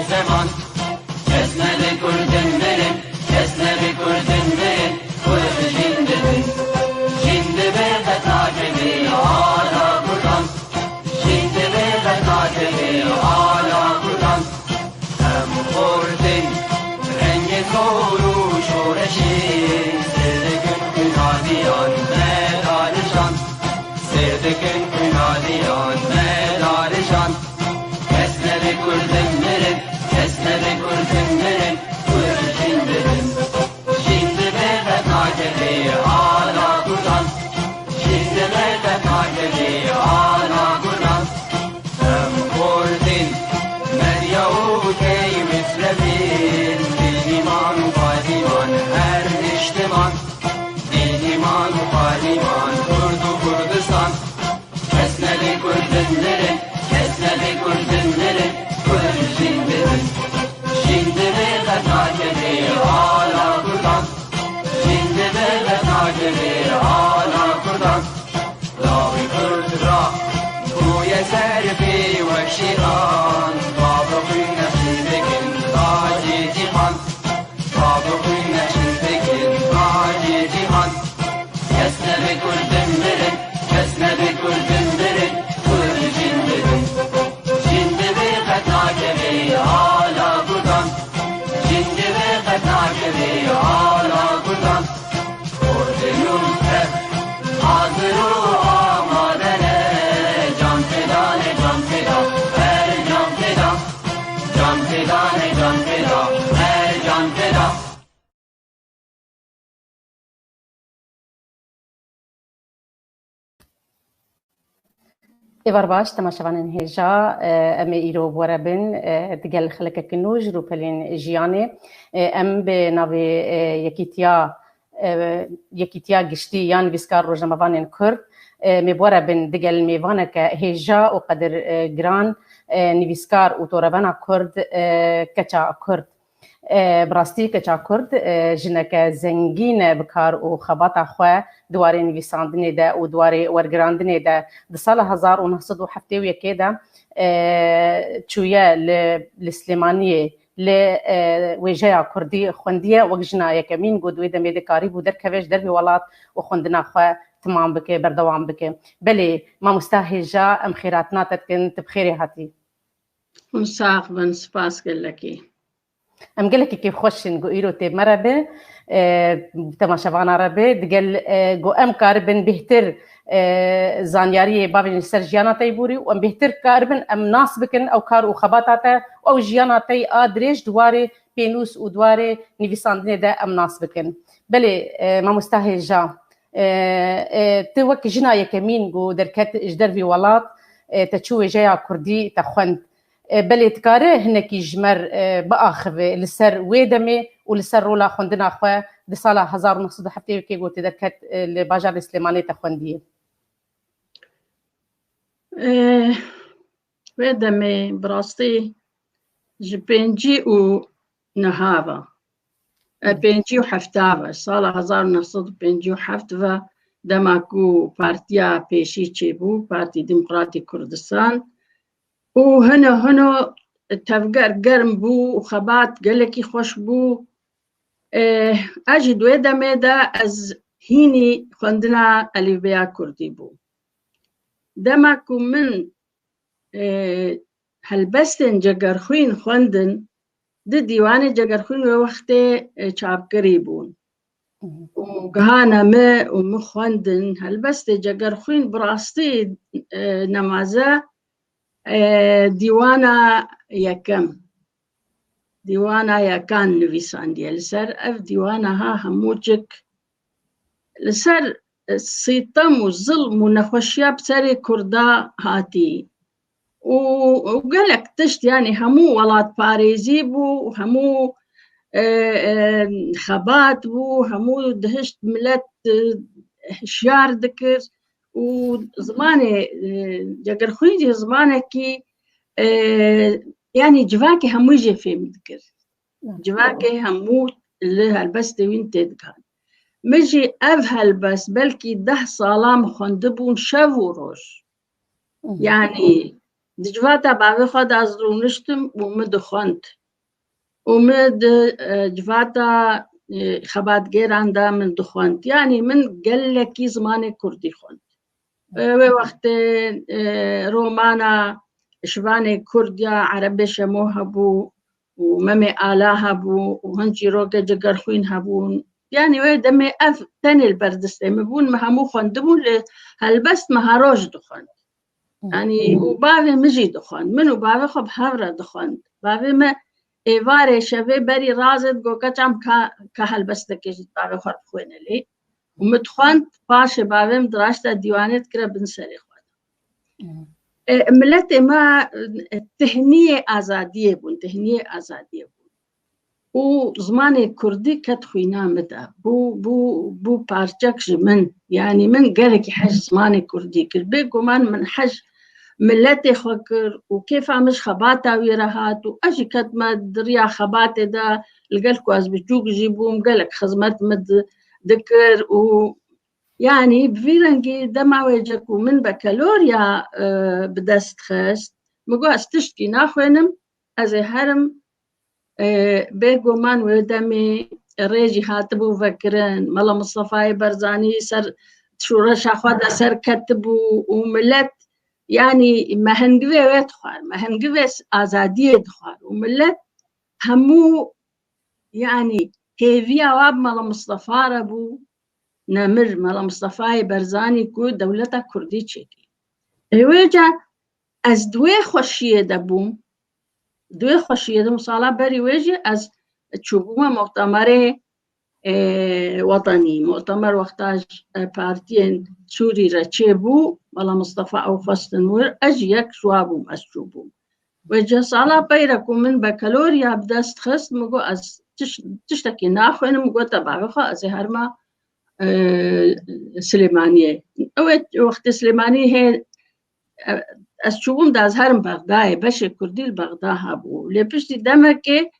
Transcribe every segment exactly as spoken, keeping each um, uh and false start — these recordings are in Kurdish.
Zeman, kes nebe kurdin mirin, kes nebe kurdin mirin, kurd jin dibin. Jin dibe qet nakevê ala kurdan. Jin dibe qet nakevê ala kurdan. Em xortin rengê zor û şoreşê, sêr dikin xwîna diyan me darijan. Sêr dikin xwîna diyan me darijan. Kes nebe kurdin mirin, kes nebe kurdin mirin, kurd jin dibin. Jin dibe qet nakevê ala kurdan. Jin dibe qet nakevê ala kurdan. Em xortin, Medya û Key Mislevîn, Dînîman û Badîman her niştiman. Dînîman û Badîman, Kurd û Kurdistan. Kes nebe kurdin mirin, kes nebe kurdin mirin, kurd jin dibin. Jin dibe qet nakevê ala kurdan. Jin dibe qet nakevê ala kurdan. Lawê kurd ra bûye ser pê wek şîran. Bavê xwîn nexşîn dikin tacê cîhan. Bavê xwîn nexşîn dikin tacê cîhan. Kes nebe kurdin mirin, kes nebe kurdin mirin, kurd jin dibin. Jin dibe qet nakevê ala kurdan. Jin dibe qet nakevê ala kurdan. Kurdin û tev hazir û amade ne, can feda ne, can feda, her can feda. Can feda ne, can feda, her can feda. Êvar baş, temaşevanên hêja, e, em ê îro bi we re bin, e, digel xelekeke nû ji rûpelên jiyanê. E, em bi navê, e, Yekîtiya, e, Yekîtiya Giştî ya Nivîskar Rojnamevanên Kurd, e, em ê bi we re bin digel mêvaneke hêja û qedir, e, giran, e, nivîskar û torevena Kurd, e, keça Kurd. E, bi rastî keça Kurd, e, jineke zengîn e bi kar û xebata xwe di warê nivîsandinê de û di warê wergirandinê de. Di sala hezar û neh sed û heftê û yekê de, e, çûye li, li Silêmaniyê li, e, wêjeya Kurdî xwendiye. Wek jina yekemîn ku di wê demê de karîbû derkeve ji dervê welat û xwendina xwe timam bike, berdewam bike. Belê, mamosta hêja, em xêratina te dikin, tu bi xêrê hatî. Hûn sax bin, spas gelekî. Em gelekî kêfxweş in ku îro tê me re be. E, temaşevana re be. Digel, e, ku em karibin bêhtir, e, zanyariyê bavên li ser jiyana te yî borî û em bêhtir karibin em nas bikin ew kar û xebata te û ew jiyana te yî a dirêj di warê pênûs û di warê nivîsandinê de em nas bikin. Belê, e, mamosta hêja, e, e, tu wek jina yekemîn ku derket ji dervî welat, e, te çû wêjeya Kurdî te xwend. E, belê dikare hinekî ji me re, e, biaxive li ser wê demê û li ser rola xwendina xwe di sala hezar û neh sed û heftê û yekê ku tu derket, e, li bajarê Silêmanê te xwendiye? E, wê demê bi rastî ji pêncî û neha ve, e, pêncî û hefta ve, sala hezar û neh sed û pêncî û heft ve, dema ku partiya pêşî çêbû, Partî Demokratî Kurdistan, û hino hino tevger germ bû û xebat gelekî xweş bû. E, ez jî di wê demê de ez hînî xwendina elîfbeya kurdî bûm. Dema ku min, e, helbestên Cegerxwîn xwendin, di dîwanê Cegerxwîn wê wextê, e, çapkirî bûn. Û gihane me û min xwendin. Helbestê Cegerxwîn bi rastî, e, nemaze, e, dîwana yekem. Dîwana yekan nivîsandiye. Li ser ev dîwana ha hemû cik li ser, e, sîtem û zilm û nexweşiya bi serê Kurda hatî. Û, û gelek tişt, yanî hemû welatparêzî bû, hemû, e, e, xebat bû, hemû dihişt milet, e, hişyar dikir û zimanê, e, Cegerxwîn jî zimanekî, e, yanî civakê hemû jê fêm dikir. Civakê hemû li helbestê wîn têdigihan. Min jî ev helbest belkî deh sala min xwendibûn şev û roj. Yanî Di civata bavê xwe de ez rûniştim û min dixwend. Û min di, e, civata, e, xebatgêran de min dixwend. Yanî min gelekî zimanê kurdî xwend. E, wê wextê, e, romana Şivanê Kurd ya Erebê Şemo hebû û Memê Ala hebû û hin çîroke Cegerxwîn hebûn. Yanî wê demê ev tenê li ber destê min bûn, min hemû xwendibûn, lê helbest min her roj dixwend. Yanî û bavê min jî dixwend. Min û bavê xwe bi hev re dixwend. Bavê me êvarê şevê berî razê digot, "Keçam ka, ka helbestekê jî bavê xwe bixwêne lê." Û min dixwend, paşê bavê min diraşte dîwanê dikire bin serê xwe de. E, miletê me, e, tihniyê azadiyê bûn, tihniyê azadiyê bûn. Û zimanê kurdî ket xwîna min de. Bû, bû, bû parçek ji min. Yanî min gelekî hej zimanê kurdî kir. Bêguman min hej miletê xwe kir û kêfa min ji xebata wî re hat û ez jî ketime di riya xebatê de, li gel ku ez biçûk jî bûm, gelek xizmet min di, dikir û yanî bi vî rengî dema wêce ku min bekeloriya, e, bi dest xist, min got, "Ez tiştkî naxwênim, ez ê herim." E, bêguman wê demê rê jî hatibû vekirin. Mela Mistefayê Berzanî ser şoreşa xwe de serketibû û milet, yanî me hingivê wê dixwar, me hingivê azadiyê dixwar û milet hemû, yanî hêviya wa bi Mela Mistefa re bû, nemir, Mela Mistefayê Berzanî ku dewleta kurdî çêkir. Ê wêca ez di wê xweşiyê de bûm, di wê xweşiyê de, sala berî wê jî ez çûbûme muhtemerê, e, wetenî. Muhtemer wexta ji, e, partiyên Sûrî re çêbû, Mela Mistefa ew xwestin wir, ez jî yek ji wa bûm, ez çûbûm. Wêca sala pey re ku min bekeloriya bi dest xist, min got, "Ez tiş-, tiştekî naxwînim." Min gote bavê xwe, "Ez ê herma, e, Silêmaniyê." Ew ê wextê Silêmaniyê hê, e, ez çûbûm da ez herim Bexdayê, beşê kurdî li Bexda hebû. Lê piştî demekê,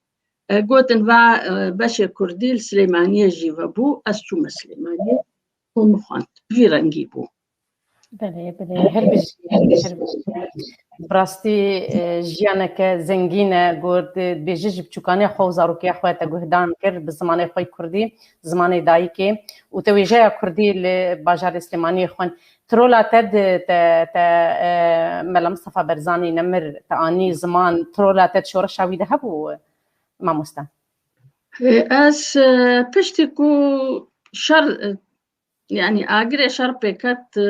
e, gotin va, e, beşê kurdî li Silêmaniyê jî vebû, ez çûme Silêmaniyê û min xwend. Bi vî rengî bû. Belê, belê, her bijî, her bijî. Bi rastî, e, jiyaneke zengîn e, got, e, dibêje ji biçûkaniya xwe û zarokiya xwe te guhdan kir, bi zimanê xwe yê kurdî, zimanê dayikê û te wêjeya kurdî li bajarê Silêmaniyê xwend. Ti rola te di, te, te, e, Mela Mistefa Berzanî nemir te anî ziman, ti rola te di şoreşa wî de hebû, mamoste? E, ez, e, piştî ku şer, e, yanî agirê şer pê ket, e,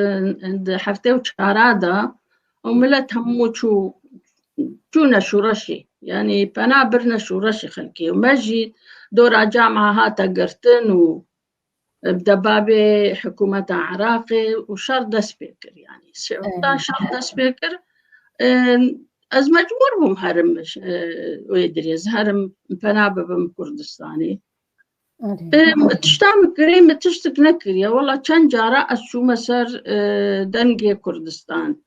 di heftê û çara de û milet hemû çû, çûne şoreşê. Yanî pena birine şoreşê xelkê. Û me jî dora cama hate girtin û bi debabê hikûmeta Iraqê û şer dest pê kir. Yanî se-, wexta şer dest pê kir, e, ez mecbûr bûm herim, e, wê dirê, ez herim pena bibim Kurdistanê. Erê. E, tişta min kirî, min tiştik nekiriye. Wela çend cara ez çûme ser, e, Dengê Kurdistan.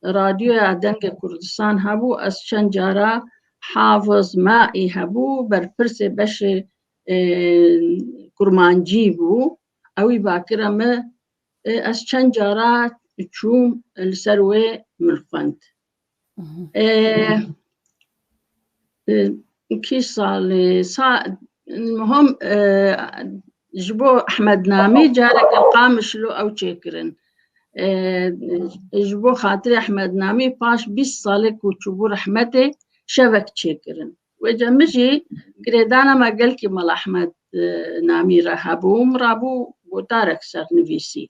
Radyoya Dengê Kurdistan hebû, ez çend cara Hafiz Maî hebû, berpirsê beşê, e, kurmancî bû. Ewî vakire min, e, ez çend cara çûm li ser wê min xwend. Mhm. E, e, kî salê, sa-, muhim, e, ji bo Ehmed Namî careke Qamişlo ew çêkirin. E, ji bo xatirê Ehmed Namî paş bîst salê ku çûbû rehmetê şevek çêkirin. Wêca min jî girêdana me gelkî Mela Ehmed, e, Namî re hebû, min rabû gotarek ser nivîsî.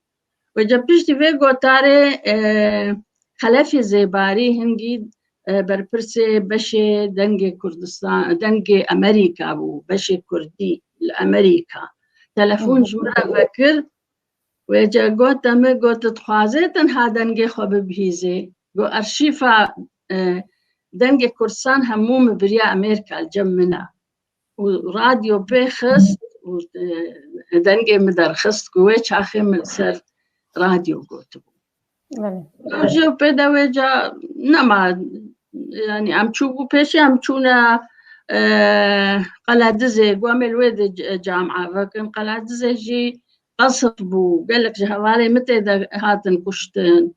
Wêca piştî vê gotarê, e, Xelefî Zêbarî hingî, e, berpirsê beşê Dengê Kurdistan, Dengê Amerîka bû, beşê Kurdî li Amerîka. Telefon ji min re vekir, wêca gote min, gote, "Dixwazê tenha dengê xwe bibihîzê?" Got, "Arşîfa, e, Dengê Kurdistan hemû min biriya Amerîka li cem min e." Û radyo pê xist û, e, dengê min derxist ku wê çaxê min ser radyo gotibû. Belê. Ji pê de wêca nema, yanî em çûbû pêşî, em çûne, e, Qeledizê, ku em ê li wê de c-, camia vekin. Qeledizê jî qesf bû, gelek ji hevalê min tê de hatin kuştin.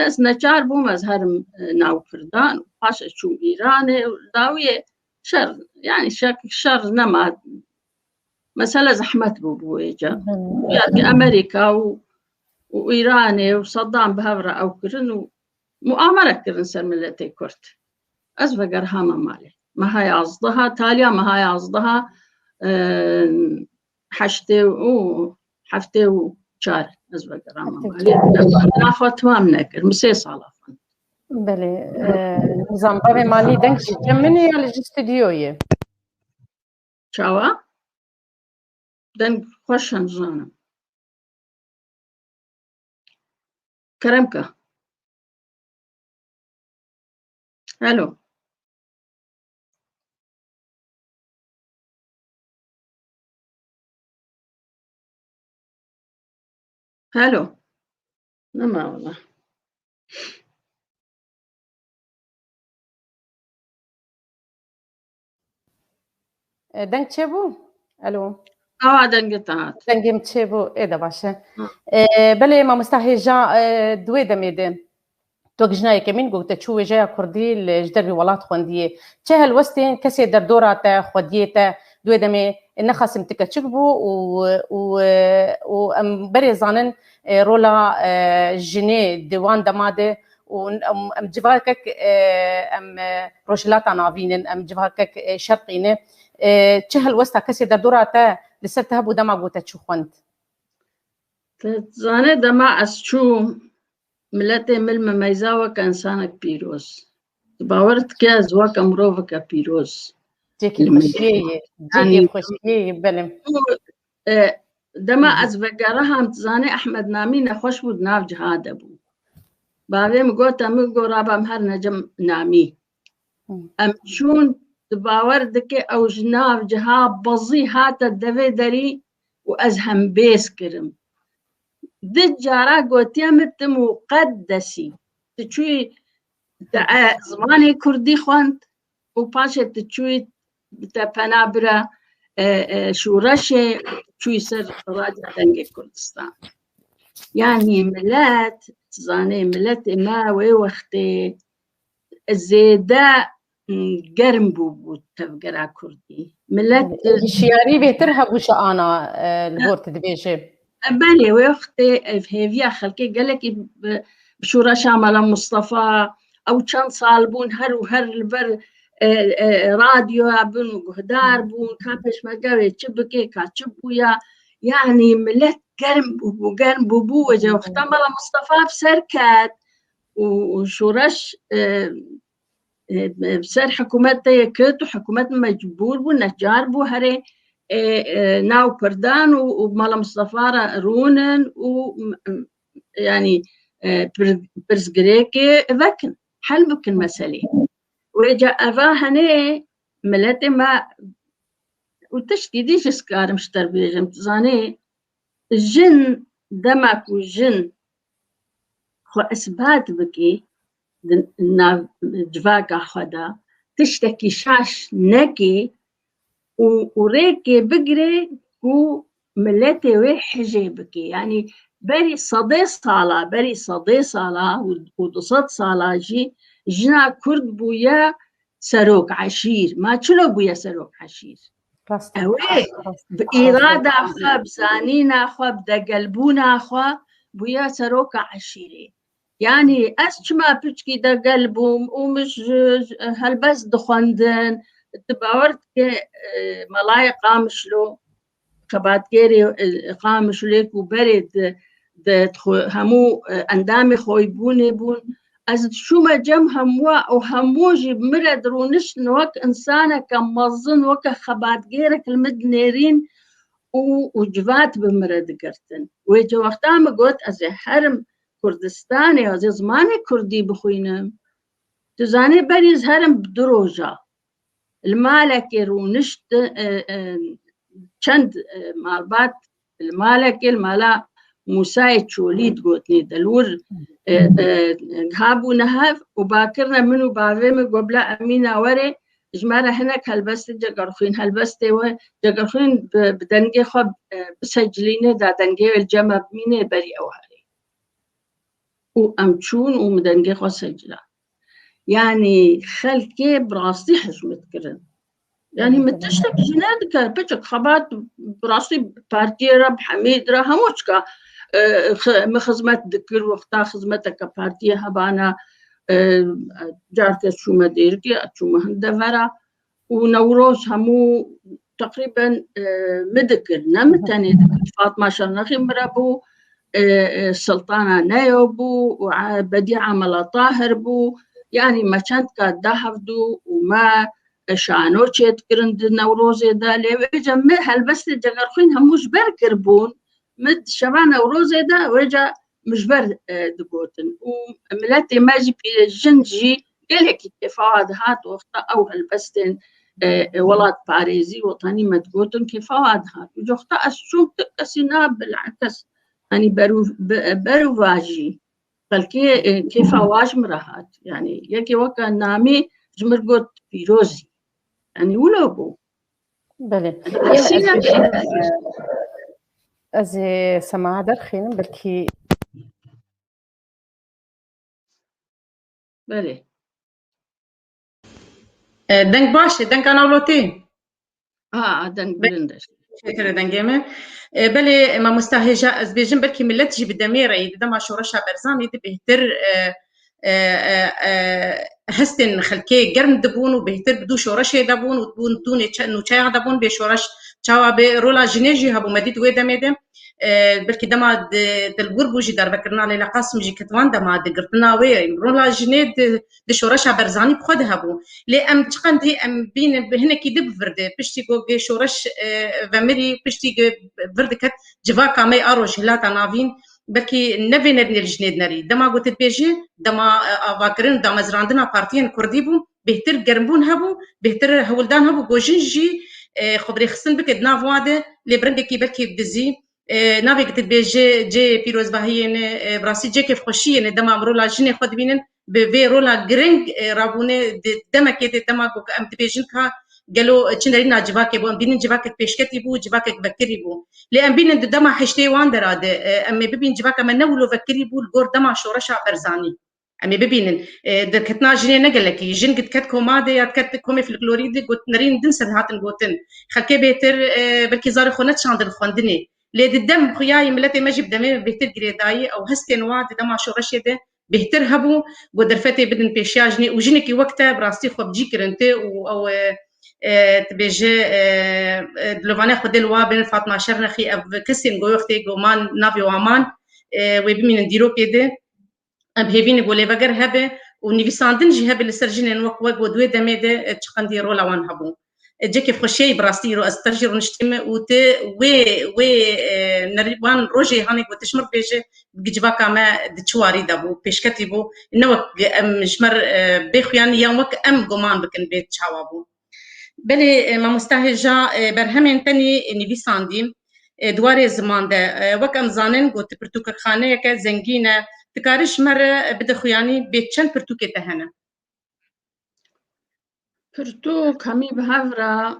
Ez neçar bûm, ez herim, e, nav Kurdan, paşê çûm Îranê, dawiyê şer, yani şek-, şer nema, mesele zehmet bû, bû êca. Hı hı. Ya ki Amerîka û, û Îranê û Saddam bi hev re ew kirin û muamere kirin ser miletê Kurd. Ez vegerhama malê. Meha yazdeha, taliya meha yazdeha, e, heştê û heftê û çar ez vegerama malê. Naxwe temam nekir. Min sê sala xwend. Belê. E, nizam, bavê malî deng ji cem min e ya li ji stûdyoyê? Çawa? Deng xweş e, nizanim. Kerem ke. Hello. Hello. Nema wala. E, deng çêbû? Alo. Awa dengê te hat. Dengê min çêbû, ê de baş e. Hı. E, belê mamosta hêja, e, di wê demê de. Tu wek jina yekemîn got te çû wêjeya kurdî li, ji dervî welat xwendiyê. Çi helwestên kesê derdora te, xwediyê te, di wê demê nexasim ti keçik bû û, û, û em berê zanin, e, rola, e, jinê di wan dema de û em, em civakek, e, em, e, Rojhilata Navîn in, em civakek, e, Şerqî ne. E, çi helwesta kesê derdora te li ser te hebû dema got te çû xwend? Te zanê dema ez çûm, miletê min mimeyza weke însanek pîroz. Tu bawer dike ez weke miroveke pîroz. Cihekî li min xweşiyê ye, cihekî xweşiyê ye, belê. Û, e, dema Hı hı. ez vegeriham, tu zanê Ehmed Namî nexweş bû, di nav ciha de bû. Bavê min gote min, got, "Raba, em herine cem Namî." Hı. Em çûn, tu bawer dike ew ji nav ciha bezî hate devê derî û ez hembêz kirim. Di cara gotiye min, "Ti muqeddesî." Tu çûyî te, e, zimanê kurdî xwend û paşê tu çûyî te pena bira, e, e, şûreşê, çûyî ser Radyo Dengê Kurdistan. Yanî milet, zanê miletê me wê wextê zêde, m, germ bûbû tevgera kurdî. Milet, e, hişyarî bêtir hebû ji ana, e, li gor tu dibêjî. E, belê, wê wextê, e, hêviya xelkê gelekî bi, bi şûreşa Mela Mustafa, ew çend sal bûn her û her li ber, e, e, radyoya bin û guhdar bûn, ka pêşmerge wê çi bike, ka çi bûya. Yanî milet germ bûbû, germ bûbû, wê ce wexta Mela Mustafa bi ser ket û, û şûreş, e, e, ser hikûmetê ket û hikûmet mecbûr bû, necar bû herê, e, e, nav pirdan û, û Mala Mistefa re rûnin û, m-, m-, yanî, e, pir-, pirsgirêkê vekin, hel bikin meselê. Wê ca eva henê miletê me û tiştî dî jî ez karim ji te bêjim, tu zanî, jin, dema ku jin xwe isbat bike di nav civaka xwe de, tiştekî şaş neke û, û rêkê bigire ku miletê wê hijê bike. Yanî berî sedê sala, berî sedê sala û, û du sed sala jî jina Kurd bûye serok eşîr. Ma çilo bûye serok eşîr? Rast e. Ew ê bi îrada xwe, bi zanîna xwe, bi degelbûna xwe bûye seroka eşîrê. Yanî ez çima piçkî degel bûm û min ji, ji helbest dixwendin, tu bawer dike, e, Melayê Qamişlo, xebatgêrê, e, Qamişlê ku berê di, di, di xwe, hemû, e, endamê xwebûnê bûn. Ez diçûme cem hemû û hemû jî bi min re dirûniştin wek însaneke mezin, weke xebatgêrek li min dinêrîn û, û civat bi min re digirtin. Wê cewexta min got, ez ê herim Kurdistanê, ez ê zimanê kurdî bixwînim. Tu zanî berî ez herim bi du roja. Li malekê rûnişt, e, e, çend, e, malbat li malekê, li mala Mûsayê Çolî digotinê de li wir, e, e, habûne hev û bakirine min û bavê min, got, "Bila Emîna were, ji me re hinek helbestê cegerxwîn, helbestê we cegerxwîn bi, bi dengê xwe, e, bisecilîne da dengê wê li cem me bimîne berî ew herê." û em çûn û min dengê xwe secira. Yanî xelkê bi rastî hizmet kirin. Yanî min tiştek ji nedikir, piçek xebat bi rastî partiyê re, bi hemî re hemû çika, e, xi-, min xizmet dikir, wexta xizmeteke partiyê hebana, e, carke çûme Dêrikê, çûme hin devera û Newroz hemû teqrîben, e, min dikir, ne min tenê dikir. Fatma Şernexî min re bû, e, e, Siltana Neyo bû û, e, Bedîa Mela Tahir bû. Yanî me çend ka da hevdû û me, e, şano çêdikirin di Newrozê de. Lê wêca min helbestê Cegerxwîn hemû ji ber kiribûn. Min şeva Newrozê de wêca min ji ber, e, digotin. Û miletê me jî pî-, jin jî gelekî kêfa wa dihat, wexta ew helbestên, e, e, welatparêzî, wetanî me digotin, kêfa wa dihat. Û wexta ez çûm, tu kesî na bilekes, yanî beru-, be-, berûvajî. Xelkê, e, kêfa wa ji min re hat. Yanî yekê weke Namî ji min got pîrozî. Yanî wilo bû. Belê. Yanî Ev, ez ev, bêjim, ez ê semaha derxînim, belkî. Belê. E, deng baş e, denga navlotî. Ha, deng bilind e. Çêtir e dengê me. E, belê, e, mamosta hêja, ez bêjim, belkî millet jî bi demê re yê, di dema şoreşa Berzanî de bêhtir, e, e, e, e, hestên xelkê germ dibûn û bêhtir bi dû şoreşê de bûn û bûn dû nêçe-, nûçeya de bûn, bê şoreş çawa bê, rola jinê jî hebû, me dît wê demê de. E, belkî dema di, di li wir bû jî darbekirina Leyla Qasim jî ket wan dema, di girtina wê, rola jinê di, di şoreşa Berzanî bi xwe de hebû. Lê em çiqendî em bînin bi hinekî di bi vir de, piştî ku gê şoreş, e, vemirî, piştî ku vir diket, civaka me a Rojhilata Navîn, belkî ne vê nerînê li jinê dinerî. Dema ku tu dibêjî, dema, e, avakirin û damezrandina partiyên kurdî bû, bêhtir germbûn hebû, bêhtir hewldan hebû ku jin jî, e, xwe bi rêxistin bike di nav wa de, lê bi rengekî belkî bi dizî, e, navê ku tu dibêjî cê pîrozbahiyê ne, e, bi rastî cê kêfxweşiyê ne, dema em rola jinê xwe dibînin, bi vê rola giring, e, rabûnê di demekê de, dema ku em dibêjin ka gelo çi nerîna civakê bû, em bînin civakek pêşketî bû, civakek vekirî bû. Lê em bînin di dema heştê wan dera de, e, em ê bibîn civaka me ne wilo vekirî bû li gor dema şoreşa Berzanî. Em ê bibînin, e, derketina jinê ne gelekî. Jin diket koma de ya diket komê folklorî de got, nerîn din ser hatin gotin. Xelkê bêhtir, e, belkî zarê xwe nedişandin xwendinê. Lê di dem xuya yî miletê me jî bi demê bêhtir girêdayî ew hestên wa di dema şoreşê de bêhtir hebû, got derfetê bidin pêşiya jinê û jinekî wek te bi rastî xwe bi cî kirin te û ew, e, e, dibêje, e, e, dilovane Xwedê li wa bin Fatma Şernexî ev kesên go wextê go man navê wa man, e, wê bimînin dîrokê de. Em hêvî ne ku lêveger hebe û nivîsandin jî hebe li ser jinên wek we ku di wê demê de, e, çiqendî rola wan hebû. E, cekê xweşiyê bi rastî îro ez tev jî rûniştî me û ti wê, wê, e, nerî-, wan rojê hanê ku ti ji mir bêje, bi civaka me di çi warî de bû, pêşketî bû, ne wek em ji me re, e, bê xuyanî yan wek em guman bikin bê çawa bû. Belê, e, mamosta hêja, e, berhemên te nî nivîsandî, e, di warê ziman de, e, wek em zanin, got, pirtûkxaneyeke zengîn e. Dikarî ji me re bide xuyanî bê çend pirtûkê te hene? Pirtûk hemî bi hev re,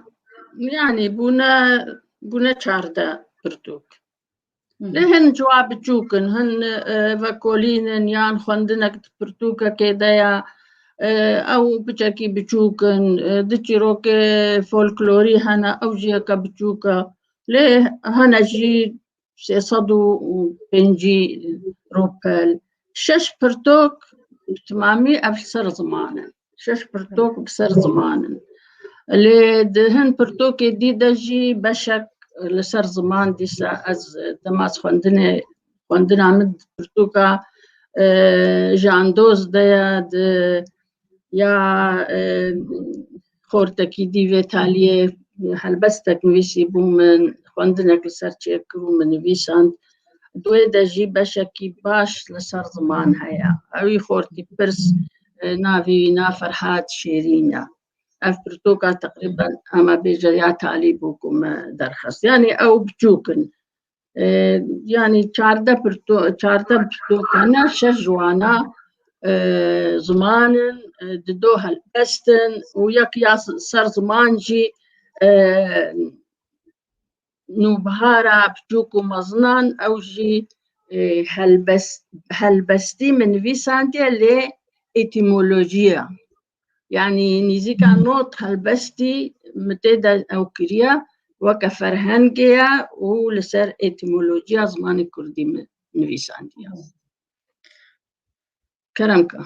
yanî bûne, bûne çardeh pirtûk. Lê hin ciwa biçûk in, hin, e, vekolîn in, yan xwendinek di pirtûkekê de ya, e, ew piçekî biçûk in, e, di çîrokê folklorî hene, ew jî yeke biçûk e. Lê hene jî sê sed û pêncî rûpel. Şeş pirtûk bi timamî ev li ser ziman in. Şeş pirtûk bi ser ziman in. Lê di hin pirtûkê dî de jî beşek li ser ziman dîsa ez dema ez xwendinê, xwendina min di pirtûka, e, Jandoz de ye, di ya, e, xortekî dî vê taliyê helbestek nivîsî bû min, xwendinek li ser çêkir û min nivîsand. Di wê de jî beşekî baş li ser ziman heye. Ewî xortî pirs, e, navê wî na Ferhat Şêrîn e. Ev pirtûka teqrîben, em ê bêje ya talî bû ku me derxist. Yanî ew biçûk in. E, yanî çardeh pirtû-, çardeh pirtûk hene, şeş ji wana, e, ziman in, e, dido helbest in û yek ya s-, ser ziman jî, e, nûbihara piçûk û mezinan, ew jî e, helbest, helbestî min nivîsandiye lê etîmolojiya. Yanî nîzîka not helbestî min tê de ew kiriye weke ferhengê ye û li ser etîmolojiya zimanê kurdî min nivîsandiye. Kerem ka.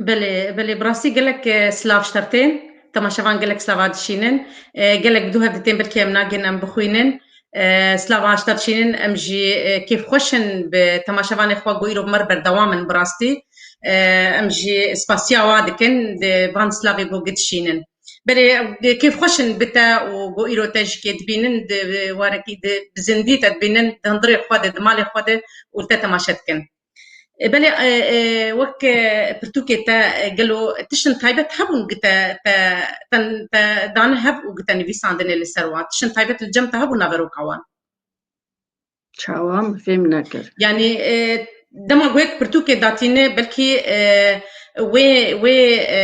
Belê, belê, bi rastî gelek, e, silav ji te re tên. Temaşevan gelek silava dişînin. E, gelek bi dû hev ditin, belkî em nagên em bixwînin. E, silava ji te re dişînin, em jî, e, kêfxweş in bi temaşevanê xwe ku îro bi me re berdewam in bi rastî. E, em jî spasiya wa dikin, di van silavê ku gidişînin. Belê, e, kêfxweş in bi te û ku îro te jî kê dibînin, di warekî di bi zindî te dibînin, di hundirê xwe de, di malê xwe de û te temaşe dikin. E, belê, e, e, wek, e, pirtûkê te, e, gelo tiştin taybet hebûn ku te, te, te, te dane hev û ku te nivîsandine li ser wan? Tiştin taybet li cem te hebûn naveroka wan? Çawa min fêm nekir. Yanî, e, dema ku yek pirtûkê datîne, belkî, e, wê, wê, e,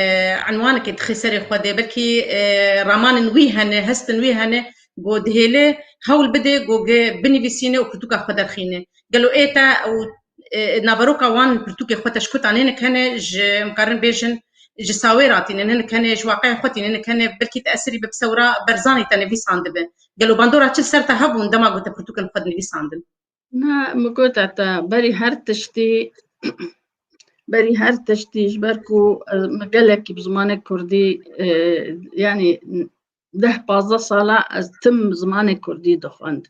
enwanekê dixê serê xwe de, belkî, e, ramanên wî hene, hestin wî hene, ku dihêle hewl bide, ku ge binivîsîne û pirtûka xwe derxîne. Gelo ê te û, e, naveroka wan pirtûkê xwe te ji ku tanênik hene, ji, em karin bêjin, ji sawê re tînin, hinek hene ji waqeya xwe tînin, hinek hene belkî te eserî bi psewra Berzanî te nivîsandibe. Gelo bandora çi li ser te hebûn dema ku te pirtûkên xwe dinivîsandin? Na, min got heta berî her tiştî, berî her tiştî ji ber ku, e, min gelekî bi zimanê kurdî, e, yanî deh pazdeh sala ez tim zimanê kurdî dixwend.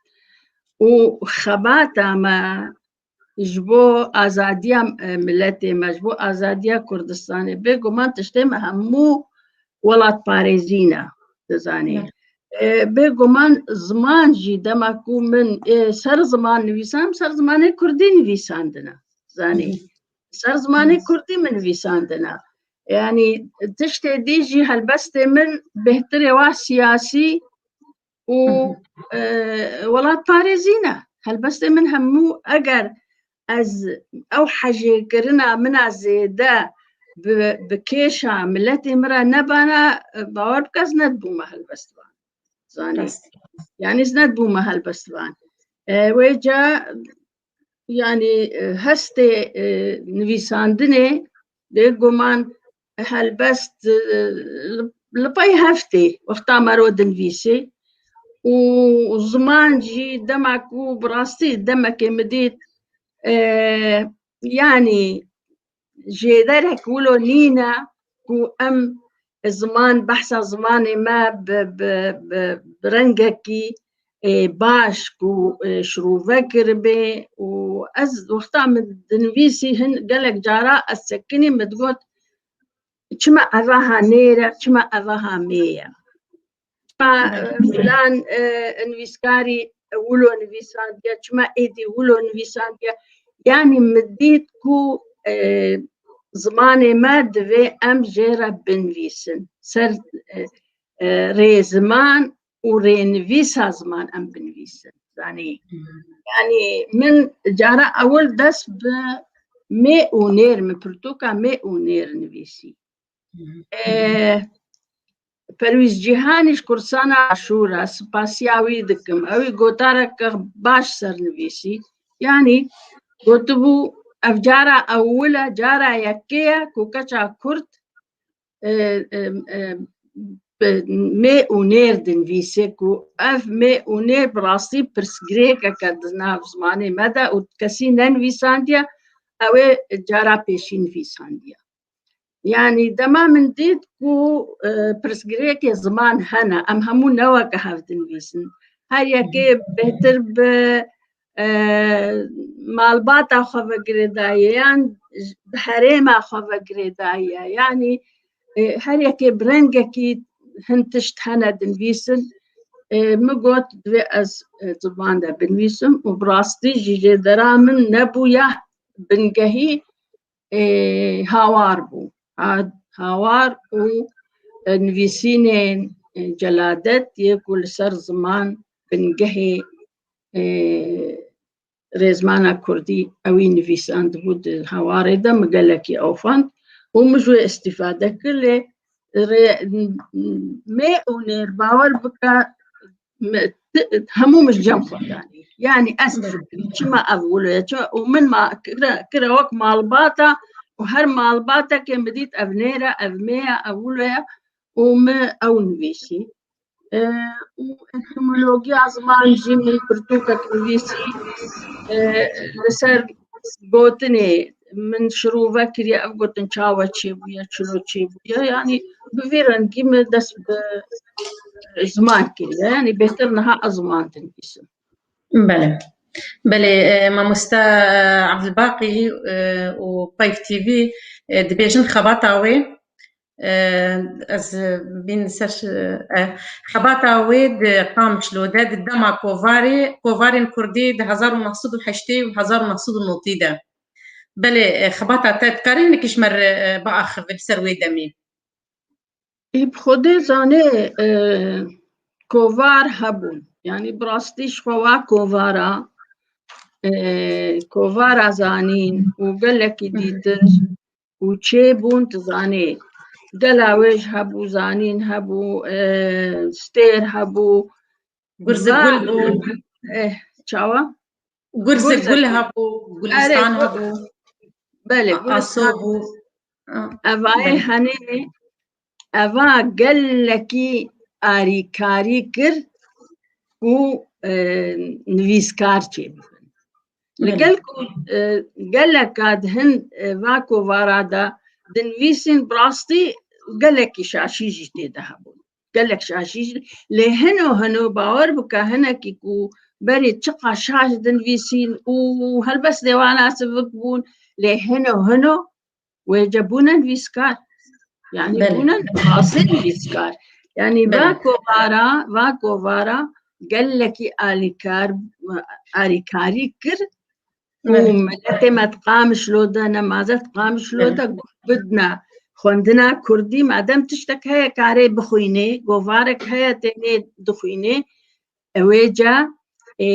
Û xebata me ji bo azadiya, e, miletê me, ji bo azadiya Kurdistanê, bêguman tiştê me hemû welatparêzî ne, dizanî. Evet. E, bêguman ziman jî dema ku min, e, ser ziman nivîsam, ser zimanê kurdî nivîsandine, zanî. Hı hı. Ser zimanê Evet. kurdî min nivîsandine. Yanî tiştê dî jî helbestê min bêhtirê wa siyasî û, Hı hı. e, welatparêzî ne. Helbestê min hemû, eger ez ew hejêkirina min a zêde bi, bi kêşa miletê min re nebana, e, bawer bike, ez nedibûme helbestvan. Zanî? Rast. Yanî ez nedibûme helbestvan. E, wê ca, yanî, e, hestê, e, nivîsandinê, bêguman helbest, e, li, li pey heftê wexta mero dinivîsê û ziman jî dema ku bi rastî demekê min dît, e, yanî jêderek wilo nîne ku em ziman, behsa zimanê me bi, bi, bi, bi rengekî, e, baş ku, e, şirove kiribe û ez wexta min dinivîsî hin gelek cara ez sekinî min digot, çima eva ha nêr e, çima eva ha mê ye? Çima, e, filan, e, nivîskarî wilo nivîsandiye, çima êdî wilo nivîsandiye? Yanî min dît ku, e, zimanê me divê em jê re binivîsin. Ser, e, e, rê ziman û rênivîsa ziman em binivîsin. Zanî? Hı hı. Yanî min cara ewil dest bi mê û nêr, min pirtûka mê û nêr nivîsî. Hı hı. E, Perwîz Cîhanî ji Kurdistana Başûr e, spasiya wî dikim. Ew ê gotareke baş sernivîsî. Yanî gotibû, ev cara ewil e, cara yekê ye ku keça Kurd, e, e, e, bi mê û nêr dinivîse ku ev mê û nêr bi rastî pirsgirêkeke di nav zimanê me de û kesî nenivîsandiye, ew ê cara pêşî nivîsandiye. Yanî dema min dît ku, e, pirsgirêkê ziman hene, em hemû ne weke hev dinivîsin. Her yekê bêhtir bi, e, malbata xwe ve girêdaye yan bi herêma xwe ve girêdaye. Yanî, e, her yekê bi rengekî hin tişt hene dinivîsin. E, min got, divê ez, e, ziman de binivîsim û bi rastî jî jêdera min nebûya bingehî, e, hawar bû. Ha-, hawar û, e, nivîsînên, e, Celadet yê ku li ser ziman bingehê, e, rêzmana kurdî ewî nivîsandibû di hawarê de, min gelekî ew xwend û min ji wê îstîfade kir, lê rê-, mê û nêr bawer bike, me-, hemû min ji cem xwe danî. Yanî ez çima ev wilo ye, çima û min ma kire, kire wek malbata û her malbatekê min dît ev nêre, ev mê ye, ev wilo ye û min ew nivîsî. E, û etimolojiya ziman jî min pirtûkek nivîsî, e, li ser gotinê min şirove kiriye, ev gotin çawa çêbûye, çilo çêbûye. Yanî bi vî rengî min dest bi ziman kiriye. Yanî bêhtir niha ez ziman dinivîsim. Belê. Belê, e, mamoste, e, Evdilbaqî, e, û Peyv T V, e, dibêjin xebata wê, e, ez bîn ser, e, xebata wê di Qamişlo de, di dema kovarê, kovarên kurdî di hezar û neh sed û heştê û hezar û neh sed û notî de. Belê, e, xebata te dikare hinekî ji me re, e, biaxive li ser wê demê? Ê, bi Xwedê zanê, e, kovar hebûn. Yanî bi rastî ji xwe wa kovara, e, kovara zanîn û gelekî dîtir û çêbûn, tu zanê. Gela wê jî hebû, zanîn hebû, e, stêr hebû. Gurze gul bû. Eh, çawa? Gurze gul hebû, gulistan hebû. Belê, aso bû. Evayê henê, eva gelekî arîkarî kir ku, e, nivîskar çêbibin. Li gel ku, e, geleka di hin, e, va kovara de dinivîsîn, bi rastî gelekî şaşî jî tê de hebûn. Gelek şaşî jî. Lê hino hino bawer bike, hinekî ku berê çiqa şaş dinivîsîn û helbestê wana sivik bûn, lê hino hino wêce bûne nivîskar. Yanî bûne asê nivîskar. Yanî va kovara, va kovara gelekî alîkar, arîkarî kir û miletê me di Qamişlo de, ne mazet Qamişlo de guh bidine xwendina kurdî, madem tiştek heye karê bixwînê, govarek heye tênê dixwînê, ewê ca, ê,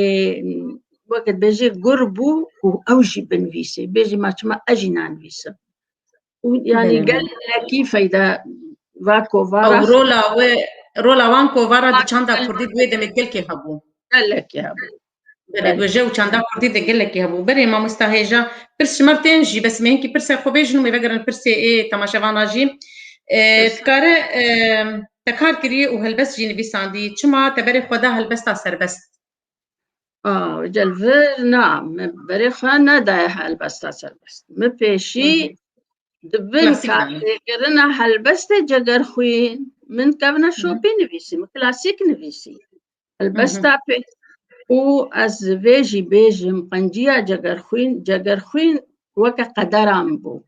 weke dibêjê gur bû û ew jî binivîsê. Bêjî ma çima ez jî nanivîsim. Û yanî gelekî feyda va kovara. Ew rola wê, rola wan kovara di çanda kurdî di wê demê gelkê hebû. Gelekî hebû. Belê, belê. Wêje û çanda kurdî de gelekî hebû. Berê mamosta hêja pirs ji me re tên jî, bes me hinkî pirsê xwe bêjin û me vegerin pirsê ê temaşevana jî. E, dikare, e, te kar kiriye û helbest jî nivîsandî. Çima te berê xwe da helbesta serbest? A, wêce li vir na, me berê xwe nedaye helbesta serbest. Min pêşî di bin kartêkirina helbestê Cegerxwîn, min kevna şopî nivîsî, min klasîk nivîsî. Helbesta pê û ez vê jî bêjim, qenciya Cegerxwîn, Cegerxwîn weke qedera min bû.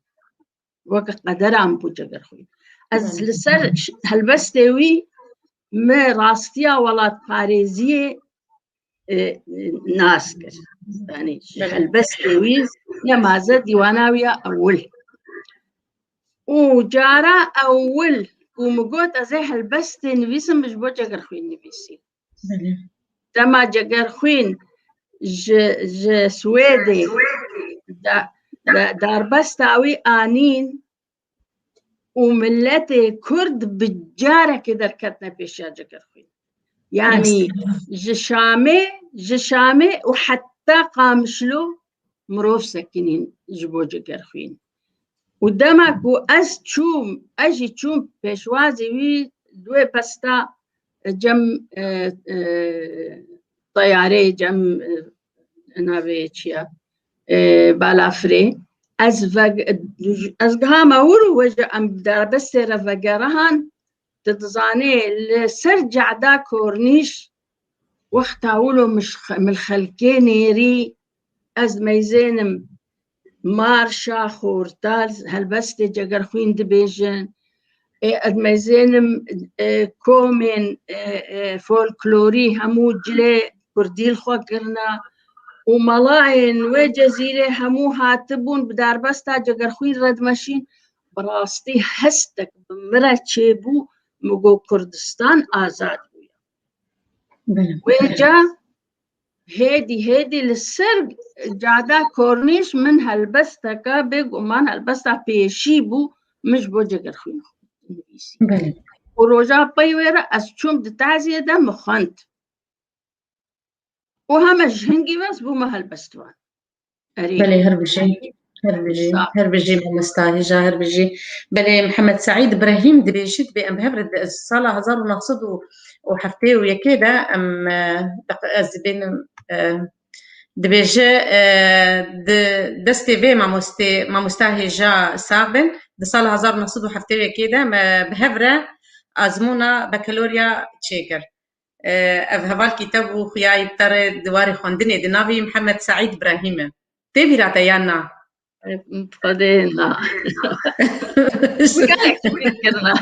Weke qedera min bû Cegerxwîn. Ez li ser ş-, helbestê wî me rastiya welatparêziyê, e, nas kir. Yanî ji helbestê wî ne mazet dîwana wî ya ewil. Û cara ewil ku min got ez ê helbestê nivîsim, min ji bo Cegerxwîn nivîsî. Belê. Dema Cegerxwîn ji, ji Swêdê da-, da-, darbesta wî anîn û miletê Kurd bi carekê derketine pêşiya Cegerxwîn. Yanî ji Şamê, ji Şamê û heta Qamişlo mirov sekinîn ji bo Cegerxwîn. Û dema ku ez çûm, ez jî çûm pêşwazî wî di wê pesta, e, cem, e, e, teyareyê, cem, e, navê çi ye, e, balafirê. Ez ve-, ez gihame wir û wêje em darbestê re vegerihan, tu dizanê li ser cada kornîş wexta wilo min ji xe-, min li xelkê nêrî, ez meyzênim marşa xortal, helbestê Cegerxwîn dibêjin. Ê, ez meyzênim, e, komên, e, e, folklorî hemû cilê kurdî li xwe kirine û melayên wê cezîrê hemû hatibûn bi darbesta Cegerxwîn re dimeşîn. Bi rastî hestek bi min re çêbû, min got Kurdistan azad bûye. Belê. Wê ca hêdî hêdî li ser cada kornîş min helbesteke, bêguman helbesta pêşî bû, min ji bo Cegerxwîn nivîsî. Belê. Û roja pey wê re ez çûm di taziyê de min xwend. û heme ji hingî wes bûme helbestvan. Erê. Belê, her bijî. Her bijî, her bijî mamosta hêja, her bijî. Belê, Mihemed Seîd Brehîm dibêjî, dibê em bi hev re di sala hezar û neh sed û heftê û yekê de em, e, deq-, ez dibênim, e, dibêje, e, di destê vê mamostê, mamosta hêja sax bin, di sala hezar û neh sed û heftê û yekê de me bi hev re azmûna bakalorya çêkir. E, ev hevalkî te bû, xuyayî bi te re di warê xwendinê de navê wî Mihemed Seîd Brehîm e. Tê bîra te yan na? Xwedê na. Gelek şirin kirina.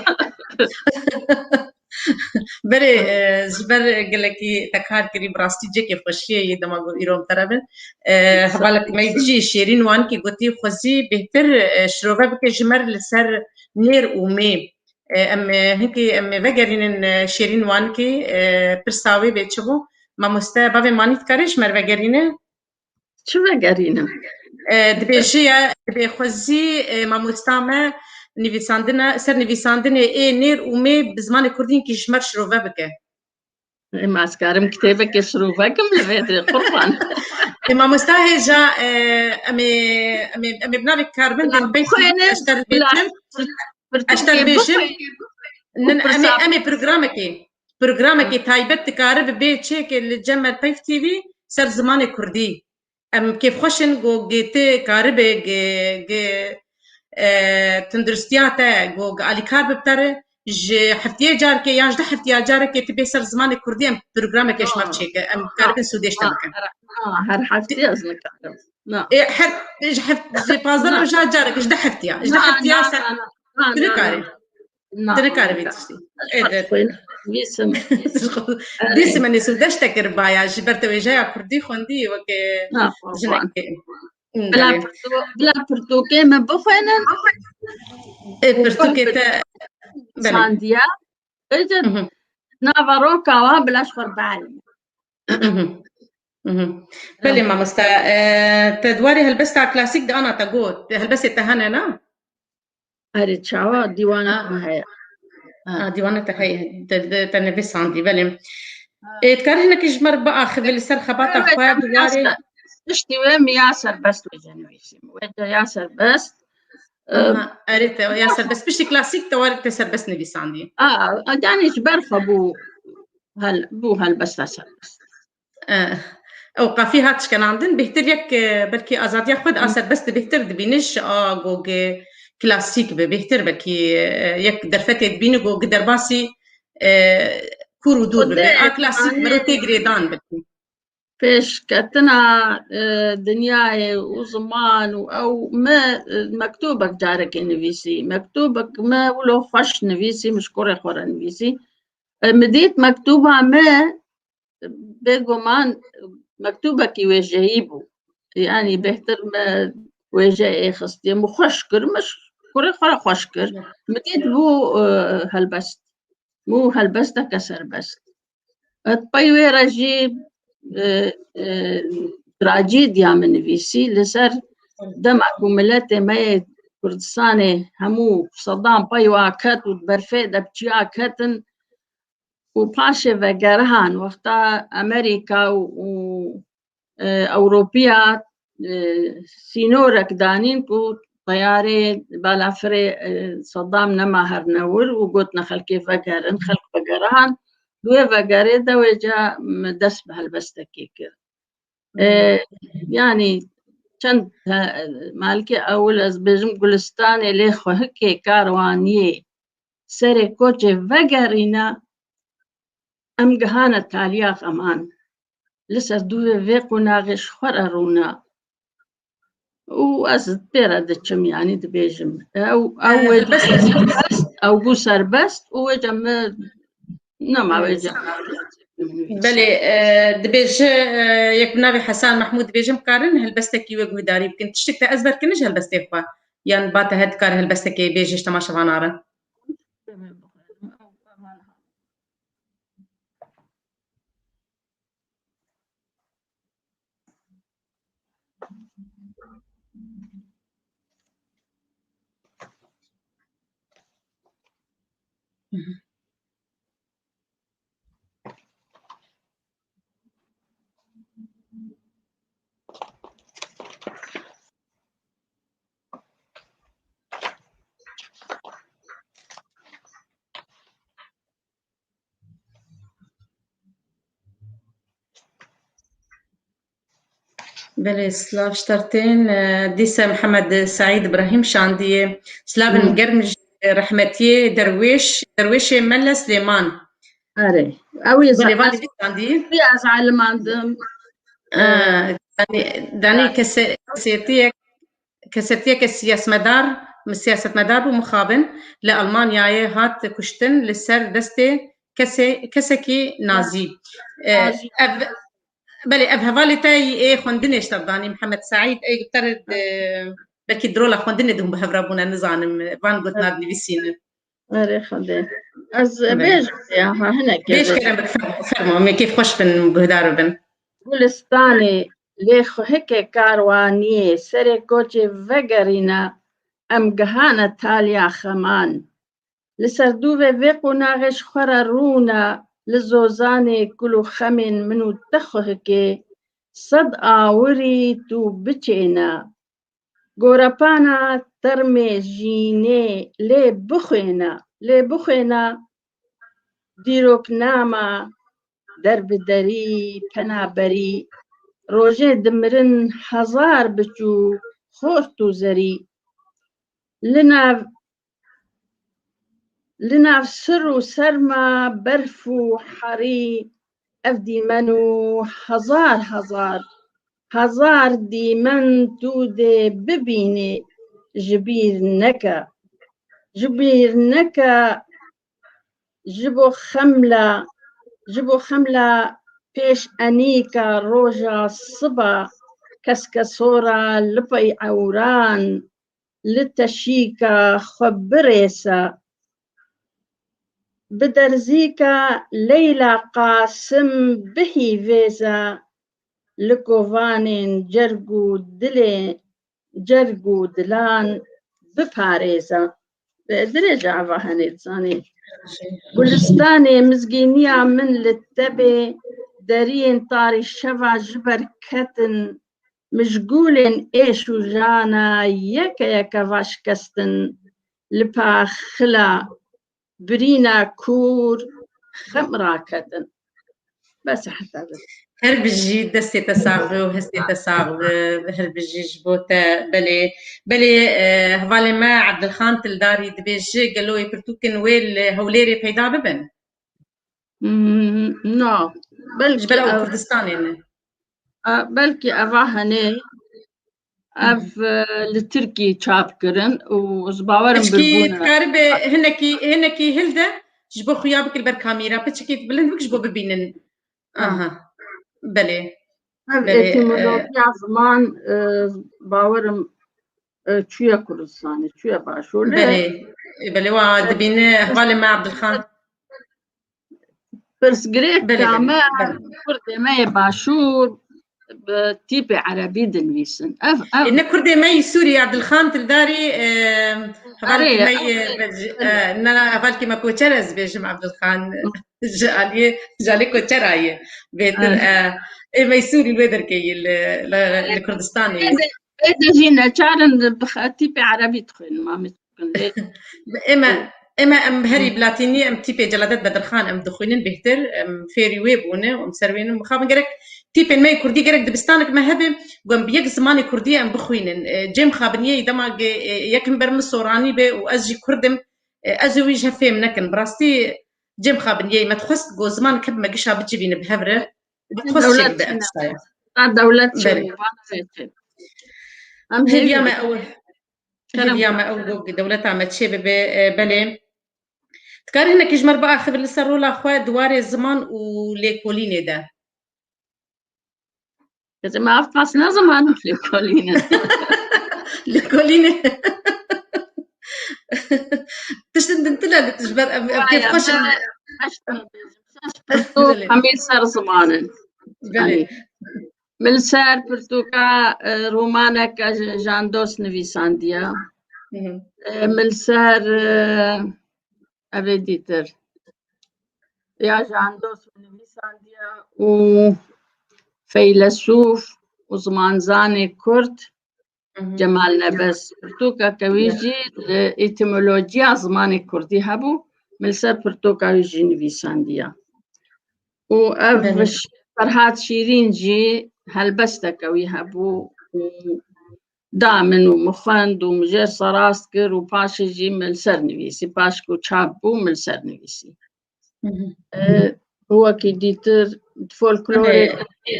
Berê, e, ji ber gelekî te kar kirî, bi rastî cekê xweşiyê yê dema got îro em te re bin. E, hevalek me dijî Şêrîn Wankî gotî, xwezî bêhtir, e, şirove bike ji me re li ser nêr û mê. E, em, e, hinkî em ê vegerînin, e, Şêrîn Wankî, e, pirsa wê bê çi bû? Mamoste, bavê Manî dikare ji me re vegerîne? Çi vegerînim? E, dibêje ye, dibê xwezî, e, mamosta me nivîsandine, ser nivîsandinê ê nêr û mê bi zimanê kurdî hinkî ji me re şirove bike. Ê, ma ez karim kitêbekê şirove kim li vê derê, qurban. E, mamosta hêja, e, em ê, em ê, em ê bi navê karbin Bila dên peyv bixwînin, ez te bila dibêjim. Ez te pirtûkê dibêjim. bixwînin. Nin, em ê, Pirsa- em ê programekê, programekê taybet dikare bi bê çêkê li cem me peyv T V ser zimanê kurdî. Em kêfxweş in ku gê tu karibe, gê, gê, e, tunduristiya te, ku alîkar bib te re, ji heftiyê carekê yan ji du heftiya carekê tu bê ser zimanê kurdî, em programekê ji me re çêke. Em karibin sûdê ji te bikin. Ha, her heftê ez nikarim. Na. E, her, ji heft-, ji pazdeh roja carek, ji du heftiya. Ji du heftiya ser. Tu nikarî. Tu nikarî vê tiştî. Ê, de. Dîsim. Dîsim, me sûde ji te kiribaya, ji ber te wêjeya kurdî xwendî weke jinekê. Hmm, Bila belê. pirtû-, bila pirtûkê min bixwînin. Ê, pirtûkê te, belê. Sandiya. Êca Mhm. nava roka wa bila ji xwe bielî. Mhm. Mhm. Belê mamoste, e, te di warê helbesta klasîk de ana te got, helbestê te hene, na? Erê çawa dîwana me heye. Ha, dîwana te heye, te, te, te nivîsandî, belê. Ê, dikare hinekî ji me re biaxivî li ser xebata xwe di warê. Piştî wê min ya serbest wêce nivîsî. Wêce ya serbest. Aha, erê te ya serbest. Piştî klasîk te warê te serbest nivîsandî. A, a, yanî ji ber xwe bû hel-, bû helbesta serbest. Eh, ew qafî hat şkenandin, bêhtir yek, e, belkî azadiya xwe de a serbest de bêhtir dibîne ji a gog klasîk be, bêhtir belkî, e, yek derfetê dibîne gog derbasî, e, kûr û dûr bibe. A klasîk mero tê girêdan belkî. Pêşketina, e, dinyayê û ziman û ew me, e, mektûbek carekê nivîsî. Mektûbek me wilo xweş nivîsî, min ji kurê xwe re nivîsî. E, min dît mektûba me, bêguman mektûbekî wêjeyî bû. Yanî bêhtir me wêje ê xistiye. Min xweş kir, min ji kurê xwe re xweş kir. Min dît bû, e, helbest. Bû helbesteke serbest. Di pey wê re jî, e, e, trajîdiya min nivîsî li ser dema ku miletê me yê Kurdistanê hemû sedan pey wa ket û di berfê de bi çiya ketin û paşê vegerihan wexta Amerîka û, û, e, Ewropiya, e, sînorek danîn ku teyarê balafirê, e, Sedam nema herne wir û gotine xelkê vegerin, xelk vegerihan. Di wê vegerê de wêca min dest bi helbestekê kir. E, yanî çend he-, malikê ewil ez bêjim Gulistanê lê xwehikê karwaniyê serê koçê vegerîne, em gihane taliya xeman. Li ser dûvê vê qonaxê ji xwe re rûne. Û ez pê re diçim, yanî dibêjim. Ew, ew wê serbest, ew bû serbest û wêca me nema wêca. Belê, e, dibêje, e, yek bi navê Hesan Mehmûd dibêje, em karin helbestekî wê guhdarî bikin. Tiştek te ez berkine ji helbestê xwe. Yan ba te her dikare helbestekê bêje ji temaşevana re. Belê, silav ji te re tên. E, dîse Mihemed Seîd Îbrahîm şandiye. Silavên germ ji rehmetiyê Derwêş, Derwêşê Mele Silêman. Erê. Ew ê Belê, van dî şandî. Ez elimandim. E, danî, danî kese-, kesêtiyek, kesetiyeke siyasetmedar, siyasetmedar bû, mixabin, li Almanyayê hat kuştin li ser destê kesê-, kesekî nazî. E, Nazî. Ev, belê, ev hevalê te yê xwendinê ji te danî, Mihemed Seîd, ê te re, e, belkî di rola xwendinê de hûn bi hev re bûne, nizanim, van gotina dinivîsînin. Erê Xwedê. Ez Belê. bêjim ya, ha, hinek Bêj kerem, fermo, fermo, em ê kêfxweş bin, guhdar bibin. Gulistanê lê xwehikê karwaniyê serê koçê vegerîne, em gihane taliya xeman. Li ser dûvê vê qonaxê ji xwe re rûne, li zozanê kul û xemên min û te xwehikê sed awirî tu biçêne. Gorepana termê jînê lê bixwêne, lê bixwêne dîroknama derbiderî, penaberî, rojê dimirin hezar biçûk, xort û zerî. Li nav, li nav sir û serma, berf û herî, ev dîmen û hezar hezar, hezar dîmen tu dê bibînî, ji bîr neke. Ji bîr neke, ji bo xemla, ji bo xemla pêş enîka roja siba, keskesora li pey ewran, li teşîka xwe birêse. Bi derzîka Leyla Qasim bihîvêze, li kovanên cerg û dilê, cerg û dilan biparêze. Dirêj e eva henê, dizanî. Gulistanê mizgîniya min li te bê, deriyên tarî şeva ji ber ketin, mijgûlên êş û jana yeke yeke va şikestin, li paxila birîna kûr xem raketin. Bes e heta vir. Her bijî, destê te sax be û hestê te sax be. Her bijî ji bo te. Belê, belê, e, hevalê me Ebdilxan Tildarî dibêje, gelo wê pirtûkên wê li Hewlêrê peyda bibin? Hmm, no. Belkî Ji ber ew ev, Kurdistanê ne. E, belkî eva henê, ev, e, li Tirkî çap kirin û ez bawerim Piçkî birbûne. Dikaribe hinekî, hinekî hilde ji bo xuya bikir ber kamîra. Piçkî bilind bik ji bo bibînin. Ha. Aha. Belê. Ev Belê, e, etîmolojiya ziman, e, bawerim, e, çûye Kurdistanê, çûye Başûr. Lê Belê. E, belê, wa dibîne hevalê me Abdulxan. Pirsgirêk Belê, belê, me, belê. Kurdê me yê Başûr bi tîpê erebî dinivîsin. Ev, ev Ê, ne kurdê me yî Sûrî, Abdulxan Tildarî, e, hevalkî Erê, me yê, ev, e, ne, hevalkî me koçer ez bêjim Abdulxan. Ji aliyê, ji aliyê koçera yê. Bêtir, Evet. e, ê me yî Sûrî wê derkeyî li, li, li Kurdistanê. Ê de, ê de jî neçar in bi xe-, tîpê erebî dixwînin, mamê. Ê me, ê me em herî bi latînî, em tîpê Celadet Bedirxan em dixwînin bêhtir, em fêrî wê bûne û em ser wê ne mixabin. Gerek tîpên me yê kurdî, gerek dibistanek me hebe, ku em bi yek zimanê kurdî em bixwînin. E, cê mixabiniyê dema ge-, e, yek him ber min soranî be û ez jî kurd im, e, ez û wî ji hev fêm nekin. Bi rastî cê mixabiniyê me dixwest ku zimanek hebe me gişa bicivîne bi hev re. Bi dixwest Dewlet çêbibe çi ev ne? Qisaya. Ta dewlet Belê. Çêbibe, vana vê çê. Em Hêviya hêvî me dikin. ew, Kerem hêviya me ew ku dewleta me çê bibe, e, belê. Dikarî hinekî ji me re biaxivî li ser rola xwe di warê ziman û lêkolînê de? Ez ê me ev qas ne ziman û lêkolîn e. Lêkolînê. Tiştin din tune li ji ber em, em Vay, kêfxweş in. Em ê ser ziman in. Belê. Yanî, min li ser pirtûka, e, romaneke J-, Jandos nivîsandiye. Hı hı. E, min li ser, e, ev ê dîtir. Ya Jandos nivîsandiye û feylesûf û zimanzanê Kurd Hı hı. Cemal Nebes. Pirtûkeke wî Ya. jî li etîmolojiya zimanê Kurdî hebû, min li ser pirtûka wî jî nivîsandiye. Û ev Belê. Ş-, Ferhat Şîrîn jî helbesteke wî hebû û da min û min xwend û min jê serast kir û paşê jî min li ser nivîsî. Paş ku çap bû, min li ser nivîsî. E, wekî dîtir, folklorê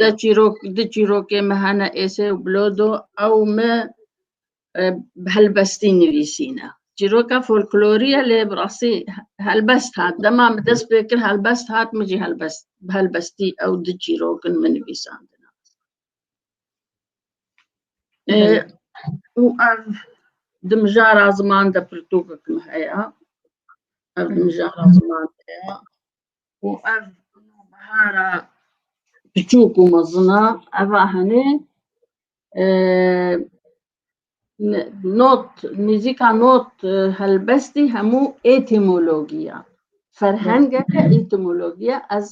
de çîrok, di çîrokê me hene, Êsê û Bilodo, ew me, e, bi helbestî nivîsîne. Çîroka folklorî ye, lê bi rastî helbest hat. Dema min dest pê kir, helbest hat, min jî helbest, bi helbestî ew di çîrok in min nivîsandine. E, û ev di mijara ziman de pirtûkek min heye. Ev di mijara ziman de ye. Û ev bihara piçûk û mezin e. Eva hene, e, ne-, not, nêzîka not, e, helbestî hemû etîmologî ye. Ferhengeke etîmologî ye, ez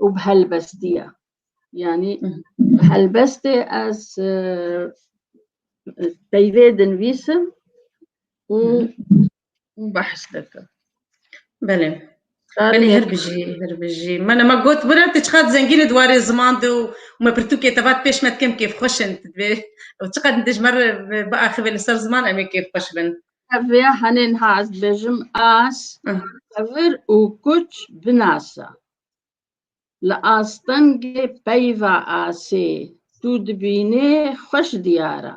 û bi helbestî ye. Yanî bi helbestê ez, e, peyvê dinivîsim û, û behs dikim. Belê. Belê, her bijî, her bijî. Me nema got, bira, tu çiqas zengîn î di warê ziman de û me pirtûkê te vat pêş me dikim kêfxweş in, tu divê, û çiqas tu ji me re biaxivî li ser ziman, em ê kêfxweş bin. Ev vêya henê niha ez dibêjim, as, Hı. Kevir û kuç binase. Li astengê peyva asê tu dibînê xweş diyar e.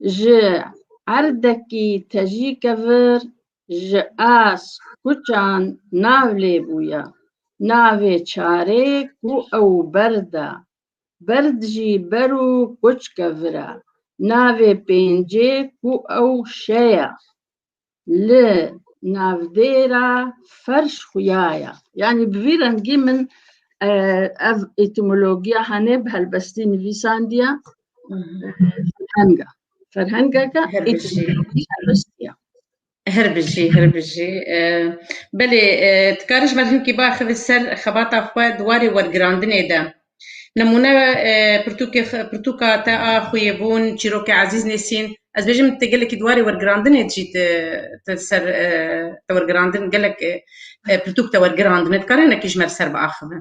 Ji erdekî tejî kevir, ji as kuçan nav lê bûye. Navê çarê ku ew berd e. Berd jî ber û kuç kevir e. Navê pêncê ku ew şe ye. Li navdêra ferş xuya ye. Yanî bi vî rengî min, e, ev etîmologiya hene bi helbestî nivîsandiye. Hı hı. E, ferheng e. Ferhengeke Her bijî. Etîmologî helbestî ye. Her bijî, her bijî. E, belê, e, tu karî ji me hinkî biaxivî ser xebata xwe di warê wergirandinê de. Nemûne, e, pirtûkê xwe, pirtûka te a xweyîbûn, çîrokê Ezîz Nesîn. Ez bêjim, tu gelekî di warê wergirandinê de jî tu, tu ser, e, te wergirandin, gelek, e, e, pirtûk te wergirandine. Dikare hinekî ji me li ser biaxive?